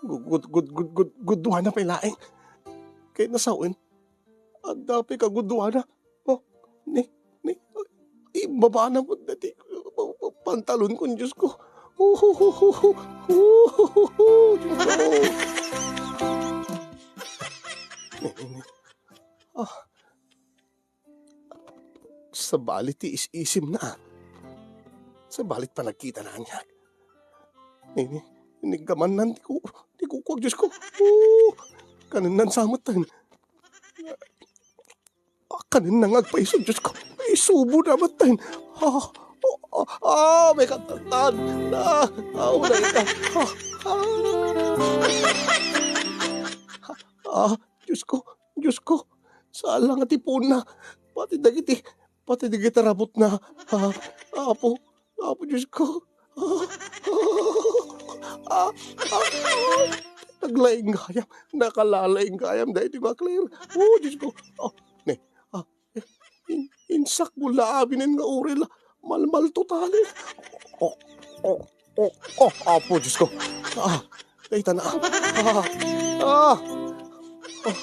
Gud-, gud-, gud-, gud-, gud-, guduana pay laeng. Kayatna sawen, adda pay kaguduana. Oh, ni, ni, imbabana met daydi pantalon ko, Diyos ko. Oh, oh, oh, oh, oh, oh, oh, Diyos ko. Ni, ni, ni. Ah. Sabali ti is-isimna. Sabali ti panagkitana kaniak. Ini, iniggamannan ti ku-, ti kukuak, Diyos ko. Oh, kanennan sa metten. Ah, kanenna nga agpaiso, Diyos ko. Isubona metten. Ah, oh, ah, ah, may katantan. Ah, ah, wala ita. Ah, ah. Ah, Diyos ko, Diyos ko, saan la nga ti puonna. Pati dagiti, pati dagiti rabutna. Ah, Apo, Apo Diyos ko. Ah, ah, ah. Naglaing gayam, nakalalaing gayam daytoy nga Claire. Oh, Diyos ko. Ah, ne, ah, In-, insakbol la aminen nga urel. Malmal totale. Oh, oh, oh, oh, Apo Diyos ko. Ah, dayta na. Ah, ah, oh.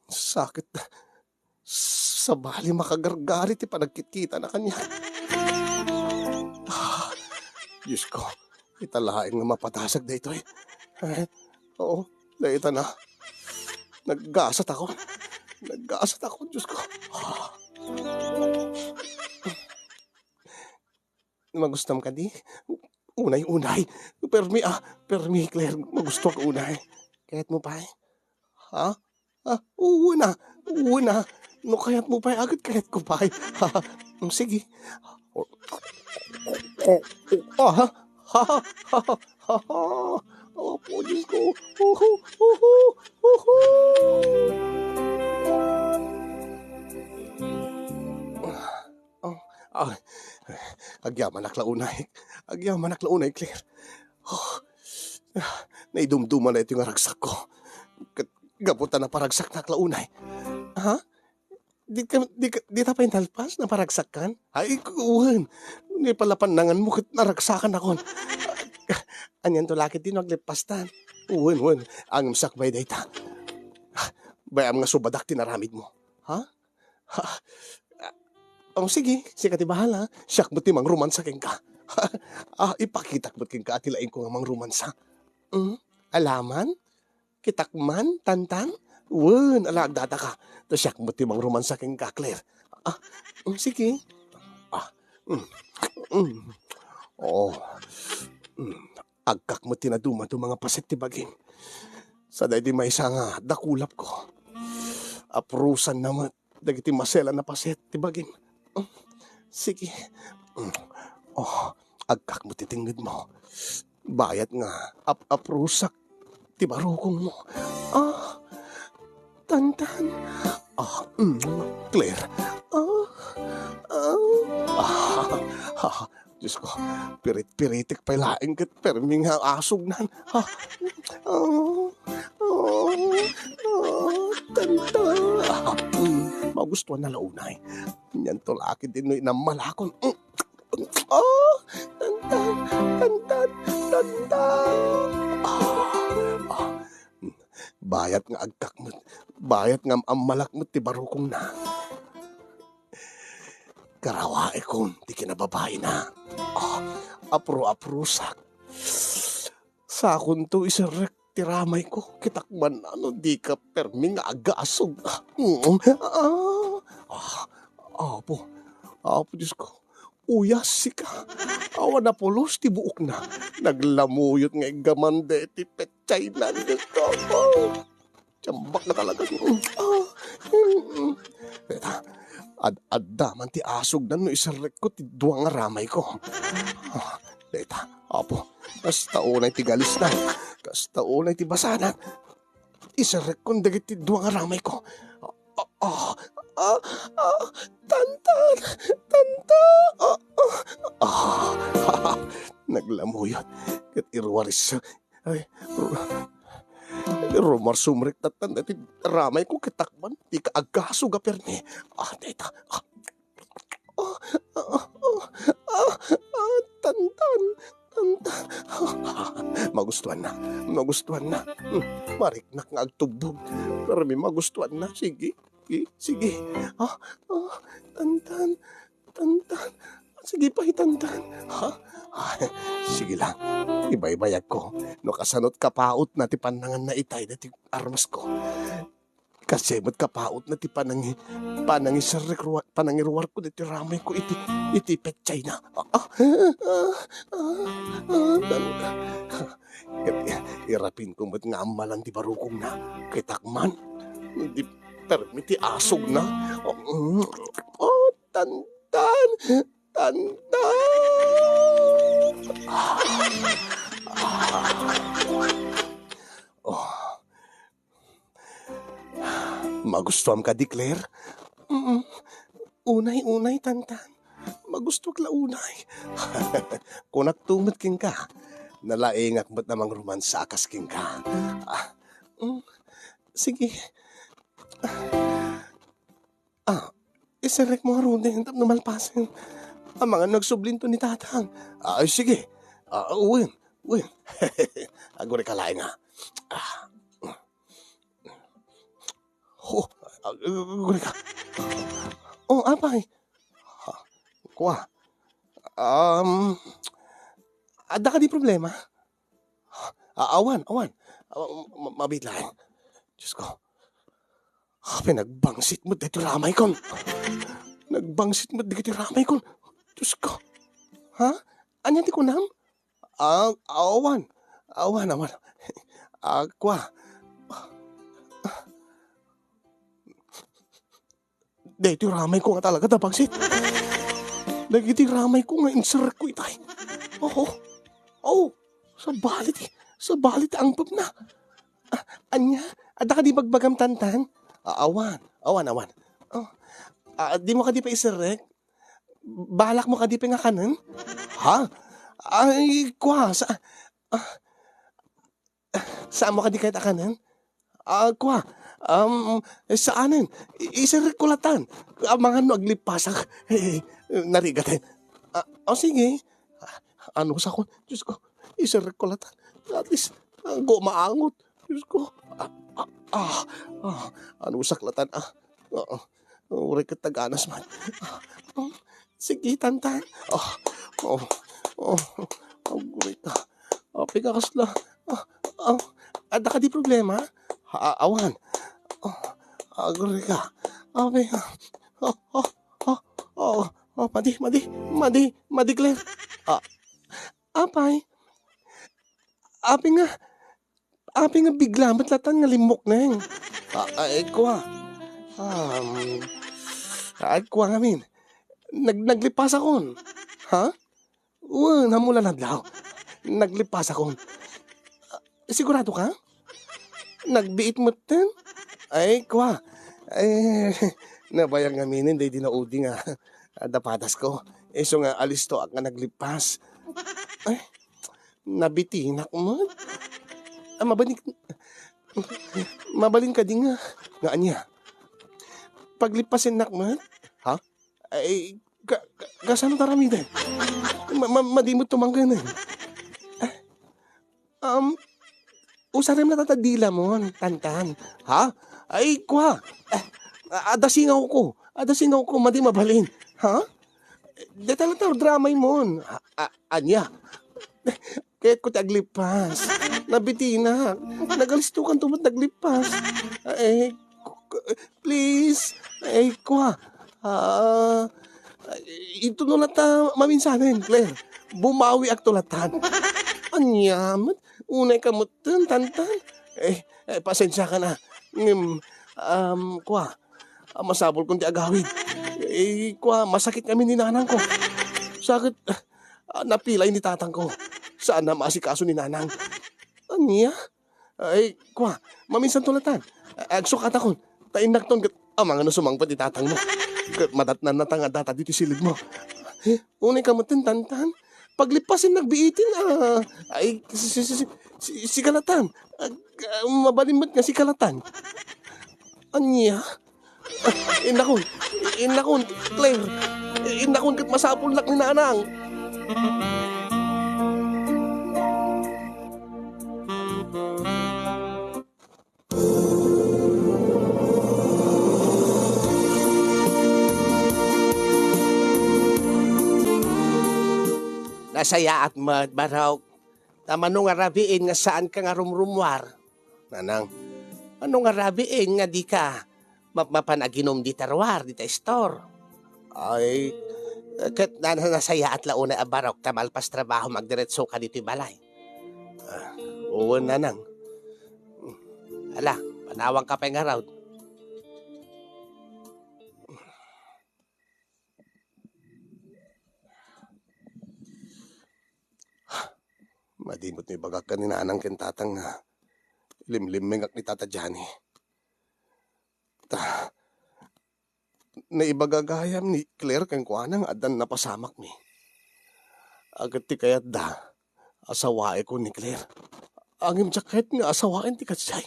Sakit. Sabali makagargari ti panagkitkitana kaniak. Ah, Diyos ko, ita laeng nga mapadasag daytoy. Eh, oo, dayta na. Naggasat ako. Naggasat ako, Diyos ko. Ah. Magustom kadi? Unay, unay. Permi, ah. Permi, Claire. Magustuak unay. Kayatmo pay? Ha? Ah, wen a. Wen a. No kayatmo pay, aget kayatko pay. Mm, sige. Oh, oh, ha? Ha, ha, ha, ha, ha. Apo, Diyos ko. Uhu, uhu, uhu. Oh, ah, agyamanak la unay. Agyamanak la unay, Claire. Oh, ah, naidumduma la iti nga ragsakko. Ket gapu ta naparagsaknak la unay. Ha? Di ka, di ka, di ta pay nalpas, naparagsak kan? Ay, wen. Ni pala pannanganmo ket naragsakan akon. Anian to lakit din, agleppastan. Wen, wen. Angem sakbay dayta. Bay-am nga subadak ti naramidmo. Ha? Ha? Oh, sige, sika ti bahala. Siak met ti mangromansa kenka. Ah, ipakitak met kenka a ti laingko nga mangromansa. Hmm? Alaman? Kitak man, Tantan? Wen, ala, agdadaka. Ta siak met ti mangromansa kenka, Claire. Ah, mm, sige. Ah, mm, mm. Oh, mm. Agkak met ti naduma-duma nga paset ti bagim. Sa daydi maysa nga dakulapko. Aprusanna met dagiti maselan a paset ti bagim. Mm, sige. Mm. Oh, agkak met ti tengngedmo. Bayat nga ap-aprusak ti barukongmo. Ah, Tantan. Ah, mm, Claire. Ah, ah, ah, ah, Diyos ko, pirit-piritek pay laeng ket permi nga asugnan. Ah, ah, ah, ah, Tantan. Ah, mm, magustuhan na la unay. Nian to lakit din no inammalakon. Mm. Oh, Tantan, Tantan, Tantan. Ah, ah. Bayat nga agkak met, bayat nga am-ammalak met ti barukongna. Karawaekon ti kinababaina. Ah, apro-aprosak. Sakonto iserrek ti ramayko, kitak man no dika permi nga agasog. Mm. Ah, ah, Apo, Apo Diyos ko, uyas sika. Awan a pulos ti buokna. Naglamuyot nga iggaman deti petsaynan, Diyos ko. Apo. Tiambak na talaga. Ah, mm. Deta, ad-adda man ti asugnan no iserrekko ti dua nga ramayko. Ah, deta, Apo, kasta unay ti galisnan, kasta unay ti basanan. Iserrekkon dagiti dua nga ramayko. Ah, ah, ah, ah, Tantan, Tantan. Ah, ah, ah. Naglamuyot ket iruaris. Ay, ru-, rumarsumrek tattan dati ramayko ket takman, dika agkasog a permi. Ah, deta. Ah, ah, ah, ah, ah, Tantan, Tantan. Ah, magustuanna, magustuanna. Hmm, mariknak nga agtubbog. Permi magustuanna. Sige, sige, sige. Ah, ah, Tantan. Tantan. Sige pay, Tantan. Ha? Ah, sige lang. Ibaybayagko no kasanot kapaotna ti pannanganna itay dati armasko. Kastoy met kapaotna ti panangi-, panangiserrek rua-, panangiruarko dati ramayko iti, iti petsayna. Ah, ah, ah, ah, Tantan. Ket irapinko met nga ammalan ti barukongna. Kitak man, di permi ti asugna. Oh, mm, oh, Tantan, Tantan. Ah, ah. Oh. Magustuam kadi, Claire? Mm. Unay, unay, Tantan. Magustuak la unay. Kunak to met kenka. Nalaingak met a mangromansa a kas kenka. Ah, mm, sige. Ah, iserrekmo ngaruden tapno malpasen. Amangan no agsublinto ni Tatang. Ay, sige. Ah, wen, wen. Agurayka laeng, ah. Ah. Oh, ah, agurayka. Oh, apay. Ah, kua. Um, adda kadi problema? Ah, awan, awan. Ah, ma-, ma-, mabiit laeng. Diyos ko. Ah, pinagbangsit met dagiti ramaykon. Nagbangsit met dagiti ramaykon. Diyos ko. Ha? Ania ti kunam? Ah, awan. Awan, awan. Ah, kua. Daytoy ramayko nga talaga, nabangsit. Dagiti ramayko nga inserrekko itay. Oh, oh, sabali ti, sabali ti angpepna. Ah, ania? Adda kadi bagbagam, Tantan? Ah, awan, awan, awan. Oh, ah, dimo kadi pay iserrek? Balakmo kadi pay nga kanen? Ha? Ay, kua, sa, ah, saanmo kadi kayat a kanen? Ah, kua, um, saanen. I-, iserrekko latan. Amangan no aglippasak. Eh, narigat, eh. Ah, o sige. Ah, anusakon. Diyos ko, iserrekko latan. At least, ah, go maangot. Diyos ko. Ah, ah, ah, ah, anusak latan, ah. Oo. Uray ket taganas man. Ah, oh, sige, Tantan. Oh, oh, oh, aguray ka. Apay ka kasla. Ah, ah, adda kadi problema? Ah, awan. Oh, aguray ka. Apay ka. Oh, oh, oh, oh, oh, madi, madi, madi, madi, Claire. Ah, apay? Apay nga, apay nga bigla met latan nga limmukneng? Ah, ay, kua. Um, ay, kua ngamin. Nag-, naglipasakon. Ha? Wen, ammo la nadlaw. Naglipasakon. Ah, sigurado ka? Nagbiit metten? Ay, kua. Ay, nabayag ngaminen daydi naudi nga adda padasko. Isu nga alistoak nga naglippas. Ay, nabitinak met. Ah, mabalin, mabalin kadi nga, nga ania? Paglippasennak met? Ha? Ay, ka, ka, kasano ta ramiden? Ma, ma, madi met tumangganen. Ah, um, usarem la ta dilamon, Tantan. Ha? Ay, kua. Eh, a-, adda singawko. Adda singawko, madi mabalin. Ha? Deta la ta dramaymon. A-, a-, ania? Kayatko ti aglippas. Nabitinak. Nagalistokanto met naglippas. Ay, k-, k-, please. Ay, kua. Ah, ito no lata maminsanen, Claire. Bumawiakto latan. Ania met? Unay ka metten, Tantan. Eh, eh, pasensiakan a. Ngem, um, kua, ah, masapulkon ti agawid. Eh, kua, masakit ngamin ni nanangko. Sakit, ah, napilay ni tatangko. Saan a maasikaso ni nanang. Ania? Ay, kua, maminsanto latan. Agsukatakon. Ta innakton ket amangan no sumangpet ni tatangmo. Ket madatnanna ta nga adda ditoy silidmo. Eh, unay ka metten, Tantan. Paglippasen nagbiiten, ah, ay, si, si, si, si, si, sika latan. Ag-, ah, mabalin met nga sika latan. Ania? Innakon, innakon, Claire. Innakon ket masapulnak ni nanang. Nasayaat met, Barok. Ta mano nga rabiin nga saanka nga rumrummuar? Nanang, mano nga rabiin nga dika mapmapan aginom dita ruar, dita istor? Ay, ket na-, na-, nasayaat la unay a Barok ta malpas trabahom agdiretsoka ditoy balay. Ah, wen, Nanang. Ala, panawanka pay ngarud. Madi met no ibagak ken ni Nanang ken Tatang nga ilimlimmingak ni Tata Johnny. Ta, naibaga gayam ni Claire kenkuana nga addan napasamakmi. Ket ti kayatda, asawaekon ni Claire. Ngem diak kayat nga asawaen ti kasdiay.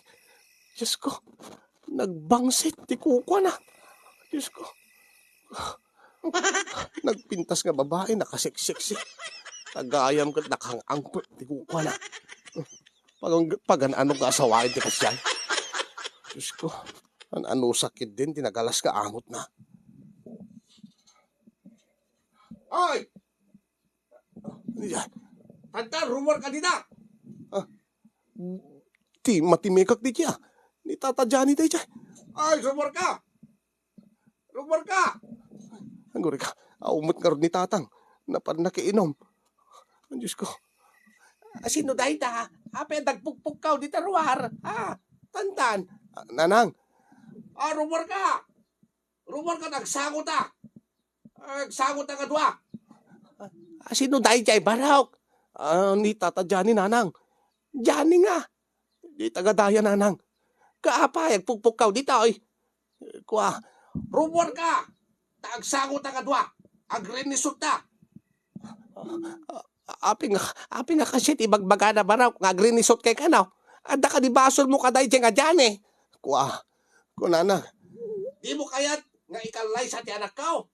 Diyos ko, nagbangsit ti kukuana. Diyos ko. Nagpintas nga babai, nakaseksiksi. Gayam ket nakangangpet ti kukuana. Pagan-, pagan-ano nga asawaen ti kasdiay? Diyos ko, an-, anusak ketdin ti nagalas nga angotna. Ay! Yan. Tantan, rummuarka dita! Ah, ti matimekak daydiay. Ni Tata Johnny daydiay. Ay, rummuarka! Rummuarka! Aguray ka, awan met ngarud ni Tatang. Napanna ket inum. Diyos ko. Sino dayta? Apay a nagpukpukkaw dita ruar? Ha? Tantan. Ah, Nanang. Ah, rummuarka! Rummuarka, agsangota! Agsangota nga dua! Ah, sino daydiay, Barok? Ah, ni Tata Johnny, nanang. Johnny nga. Di taga daya, nanang. Kaapay, agpukpukkaw ditoy. Kua, "Rummuarka! Ta agsangotak a dua. Agrinisutta." Ah, apay nga, apay nga kasdiay ti ibagbagana, barok, nga agrinisut kay kano? Adda kadi basolmo kadaydiay nga Johnny? Kua, kunana, "Dimo kayat nga ikallaysa ti anakko?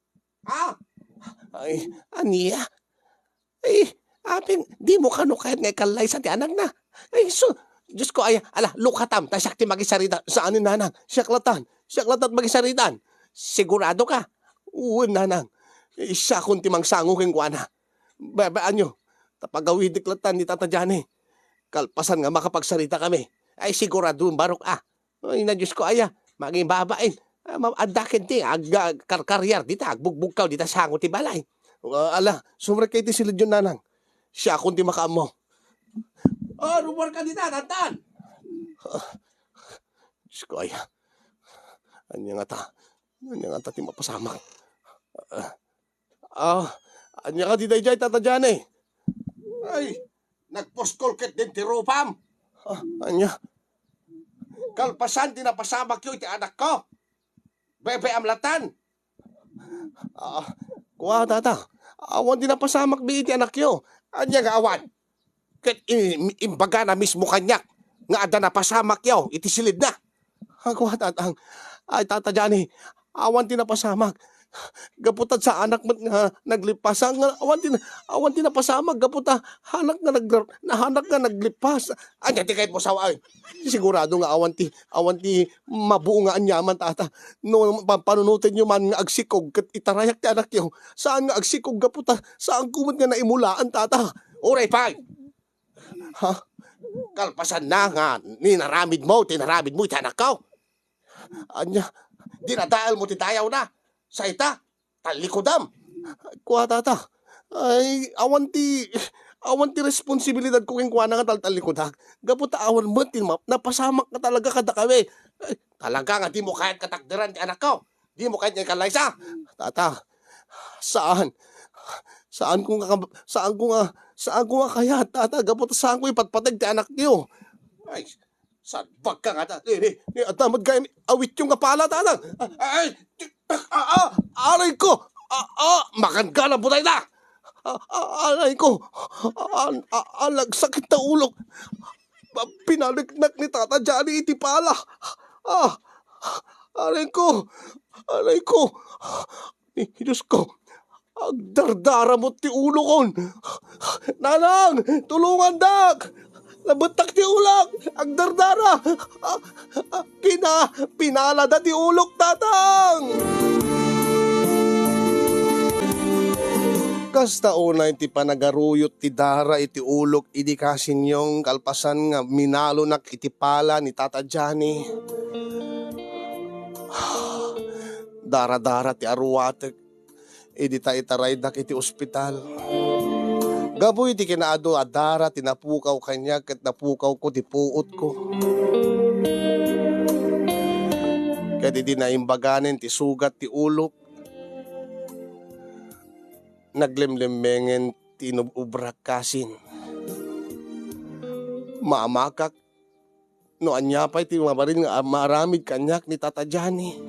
Ha?" Ay, ania? Ay, apay, dimo kano kayat nga ikallaysa ti anakna? Ay, su-, Diyos ko, aya, ala, lukatam, ta siak ti makisarita. Saan ni nanang? Siak latan. Siak latan makisaritaan. Sigurado ka? Wen, nanang. Ay, siakon ti mangsango kenkuana. Babaanyo, ta pagawidek latan ni Tata Johnny. Kalpasan nga makapagsarita kami. Ay, sigurado, barok, ah. Ay, na Diyos ko, aya, mangibaba, eh. Ah, ma-, adda ket ti ag-, ag-, karkaryar dita, agbugbugkaw dita sango ti balay. Ah, ala, sumrekka iti silidyo, nanang. Siakon ti makaammo. Ah, rummuarka dita, Tantan! Ah, Diyos ko, aya. Ania ngata? Ania ngata ti mapasamak? Ah, Ah, ania kadi daydiay, Tata Johnny? Ay, nagpuskol ketdin ti rupam. Ah, ania? Kalpasan ti napasamakyo iti anakko. Bebe-am latan. Ah, kua, Tata. Awan ti napasamakmi iti anakyo. Ania nga awan? Ket i-, imbagana mismo kaniak nga adda napasamakyo iti silidna. Agwa, Tatang. Ay, Tata Johnny, awan ti napasamak. Gapu ta saanak met nga naglippas, nga awan ti, awan ti napasamak gapu ta saanak nga nagrar-, saanak nga naglippas. Ania ti kayatmo sawen? Sigurado nga awan ti, awan ti mabuo nga aniaman, Tata. No, pa-, panunotenyo man nga agsikog ket itarayak ti anakyo, saan nga agsikog gapu ta saanko met nga naimulaan, Tata. Uray pay! Ha? Kalpasanna nga inaramidmo ti inaramidmo iti anakko? Ania, dinadaelmo ti dayawna? Say ta, tallikudam. Kua, Tata. Ay, awan ti, awan ti responsibilidadko kenkuana nga taltallikudak. Gapu ta awan met ti ma-, napasamak nga talaga kadakami. Ay, talaga nga dimo kayat katakderan ti anakko? Dimo kayat nga ikallaysa? Tata, saan. Saanko nga kab-, saanko nga, saanko nga kayat, Tata, gapu ta saanko ipatpateg ti anakyo. Ay, salbagka ngata. Ni, ni, ni, adda met gayam awityo nga pala, Tata. Ay, ay, ah, ah, aray ko. Ah, ah, makan ka na, butay na. Ah, ah, aray ko. Ah, ah, ah, nagsakit ta ulok. Ba-, pinaleknak ni Tata Johnny iti pala. Ah, aray ko. Aray ko. Ni, Diyos ko. Agdardara met ti ulokon. Nanang, tulongandak! Nabettak ti ulok! Agdardara! Ah, ah, pina-, pinalada ti ulok, Tatang! Kasta unay ti panagaruyot ti dara iti ulok idi kasinyong kalpasan nga minalonak iti pala ni Tata Johnny. Dara-dara ti aruatek idi ta itaraydak iti ospital. Gapu iti kinaadu a dara ti napukaw kaniak ket napukawko ti puotko. Ket idi naimbaganen ti sugat ti ulok, naglemlemmengen ti inub-ubrak kasin. Maamakak no ania pay ti mabalin nga maaramid kaniak ni Tata Johnny.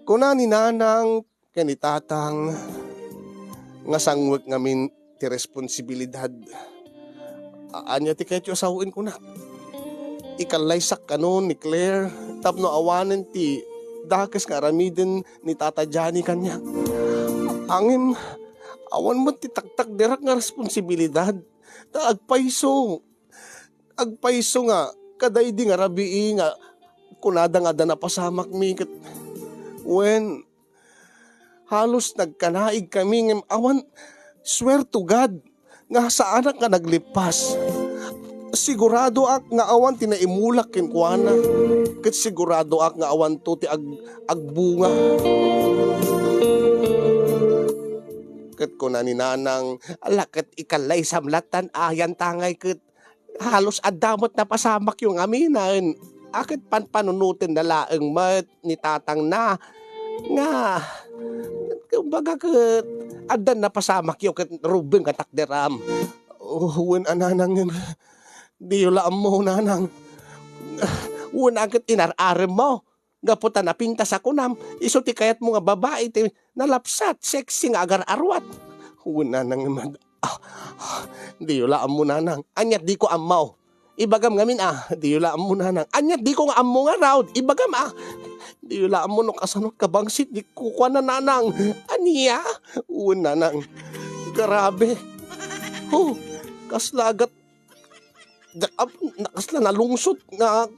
Kuna ni Nanang ken ni Tatang nga sangwek ngamin ti responsibilidad. A-, ania ti kayatyo a sawen, kunak. Ikallaysak kano ni Claire tapno awanen ti dakes nga aramiden ni Tata Johnny kaniak. Ngem, awan met ti taktakderak nga responsibilidad. Ta agpayso, agpayso nga kadaydi nga rabii nga kunada nga adda napasamakmi ket wen, halos nagkanaigkami ngem awan, swear to God, nga saanak nga naglippas. Siguradoak nga awan ti naimulak kenkuana, ket siguradoak nga awanto ti ag-, agbunga. Ket kuna ni Nanang, "Ala, ket ikallaysam lattan, ayan tangay ket halos adda met napasamakyo ngamin, a ket panpanunotenna laeng met ni tatangna nga Baga ket addan napasamakyo ket rumbeng a takderam. Oh, wen a nanang, ngem diyo la ammo, nanang. Wen a ket inar-aremmo. Gapu ta napintas a kunam, isu ti kayatmo nga babai ti nalapsat, sexy nga agar-aruat. Wen nanang, ngem ad-, ah, diyo la ammo, nanang. Aniat diko ammo? Ibagam ngamin a, diyo la ammo, nanang. Aniat diko nga ammo ngarud? Ibagam a, diyo la ammo no kasano kabangsit ti kukuana, nanang. Ania? Wen, nanang. Grabe. Oh, kasla agat, da-, ap-, na-, kasla nalungsot nga,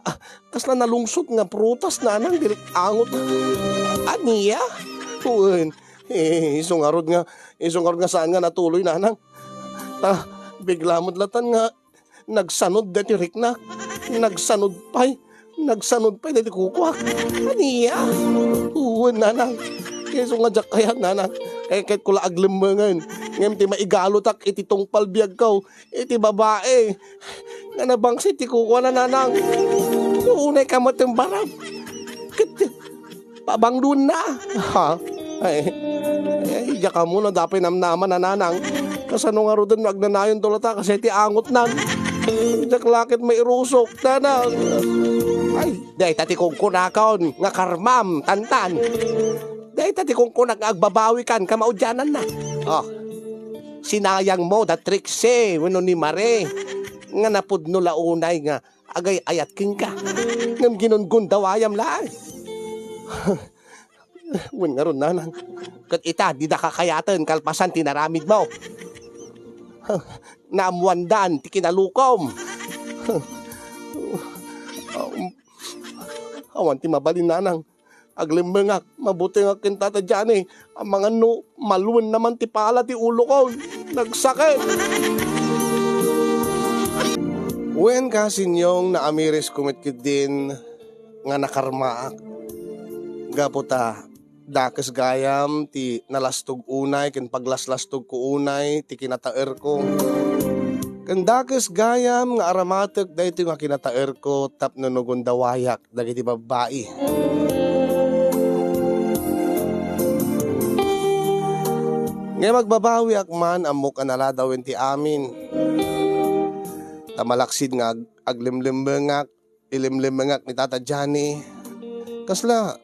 ah, kasla nalungsot nga prutas, nanang, diri angot. Ania? Wen, eh, isu ngarud nga, isu ngarud nga saan nga natuloy, nanang. Ta, bigla met latan nga nagsanud daytoy riknak. Nagsanud pay. Nagsanud pay daytoy kukuak. Ania? Wen, nanang. Kay isu nga diak kayat, nanang. Kay, kayatko la aglemmengen. Ngem ti maigalotak iti tungpal biagko, iti babai nga nabangsit ti kukuana, nanang. No unay ka met barab. Ket Pabangdonna. Ha? Ay, ay, diak ammo no adda pay namnama, nanang. Kasano ngaruden no agnanayon to lata, kasla ti angotnan? Diak la ket mairusok, nanang. Ay, dayta ti kunkunakon nga karmam, Tantan. Dayta ti kunkunak nga agbabawikan, kamaudiananna. Oh. Sinayangmo da Trixie wenno ni Mare nga napudno la unay nga agay-ayat kenka. Ngem ginungundawayam laeng. Wen ngarud, nanang. Ket ita, dida kakayaten kalpasan ti inaramidmo. Naammoandan ti kinalukom. Awan ti mabalin, nanang. Aglemmengak, mabutengak ken Tata Johnny. Amangan no maluen naman ti pala ti ulokon. Nagsakit. Wen, Kasinyong, naamirisko met ketdin nga nakarmaak. Gapu ta, dakes gayam ti nalastog unay ken paglaslastogko unay ti kinataerko. Ken dakes gayam nga aramatek daytoy nga kinataerko tapno no gundawayak dagiti babbai. Ngem agbabawiak man, ammok a naladawen ti amin. Ta malaksid nga ag-, aglemlemmengak, ilemlemmengak ni Tata Johnny. Kasla,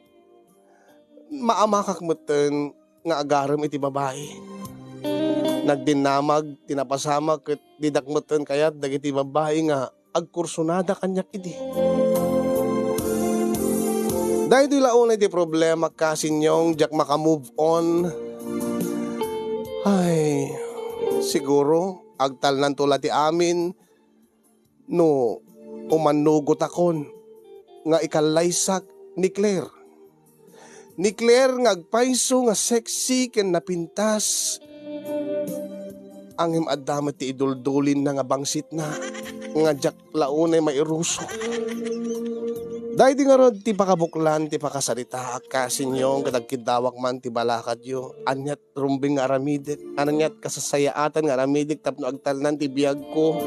maamakak metten nga agarem iti babai. Nagdinnamag ti napasamak ket didak metten kayat dagiti babbai nga agkursunada kaniak idi. Daytoy la unay ti problema, Kasinyong, diak maka-move on. Ay, siguro, agtalnanto la ti amin no umannugotakon nga ikallaysak ni Claire. Ni Claire nga agpayso nga sexy ken napintas. Ngem adda met ti iduldulinna nga bangsitna nga diak la unay mairusok. Daydi ngarud ti pakabuklan ti pakasaritaak, Kasinyong, ket agkiddawak man ti balakadyo. Aniat rumbeng nga aramidek, aniat kasasayaatan nga aramidek tapno agtalnan ti biagko.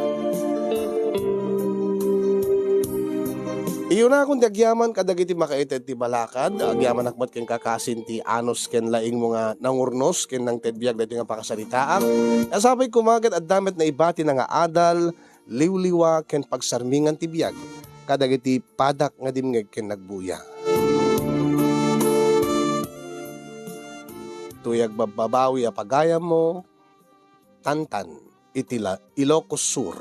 Iyunakon ti agyaman kadagiti makaited ti balakad, agyamanak met ken kakasin ti anus ken laingmo nga nangurnos ken nangted biag daytoy nga pakasaritaak. Nasapay koma ket adda met naibatina nga adal, liwliwa ken pagsarmingan ti biag kadagiti padak nga dimngeg ken nagbuya. Toy agbabbabawi a pagayammo, Tantan, iti la-, Ilocos Sur.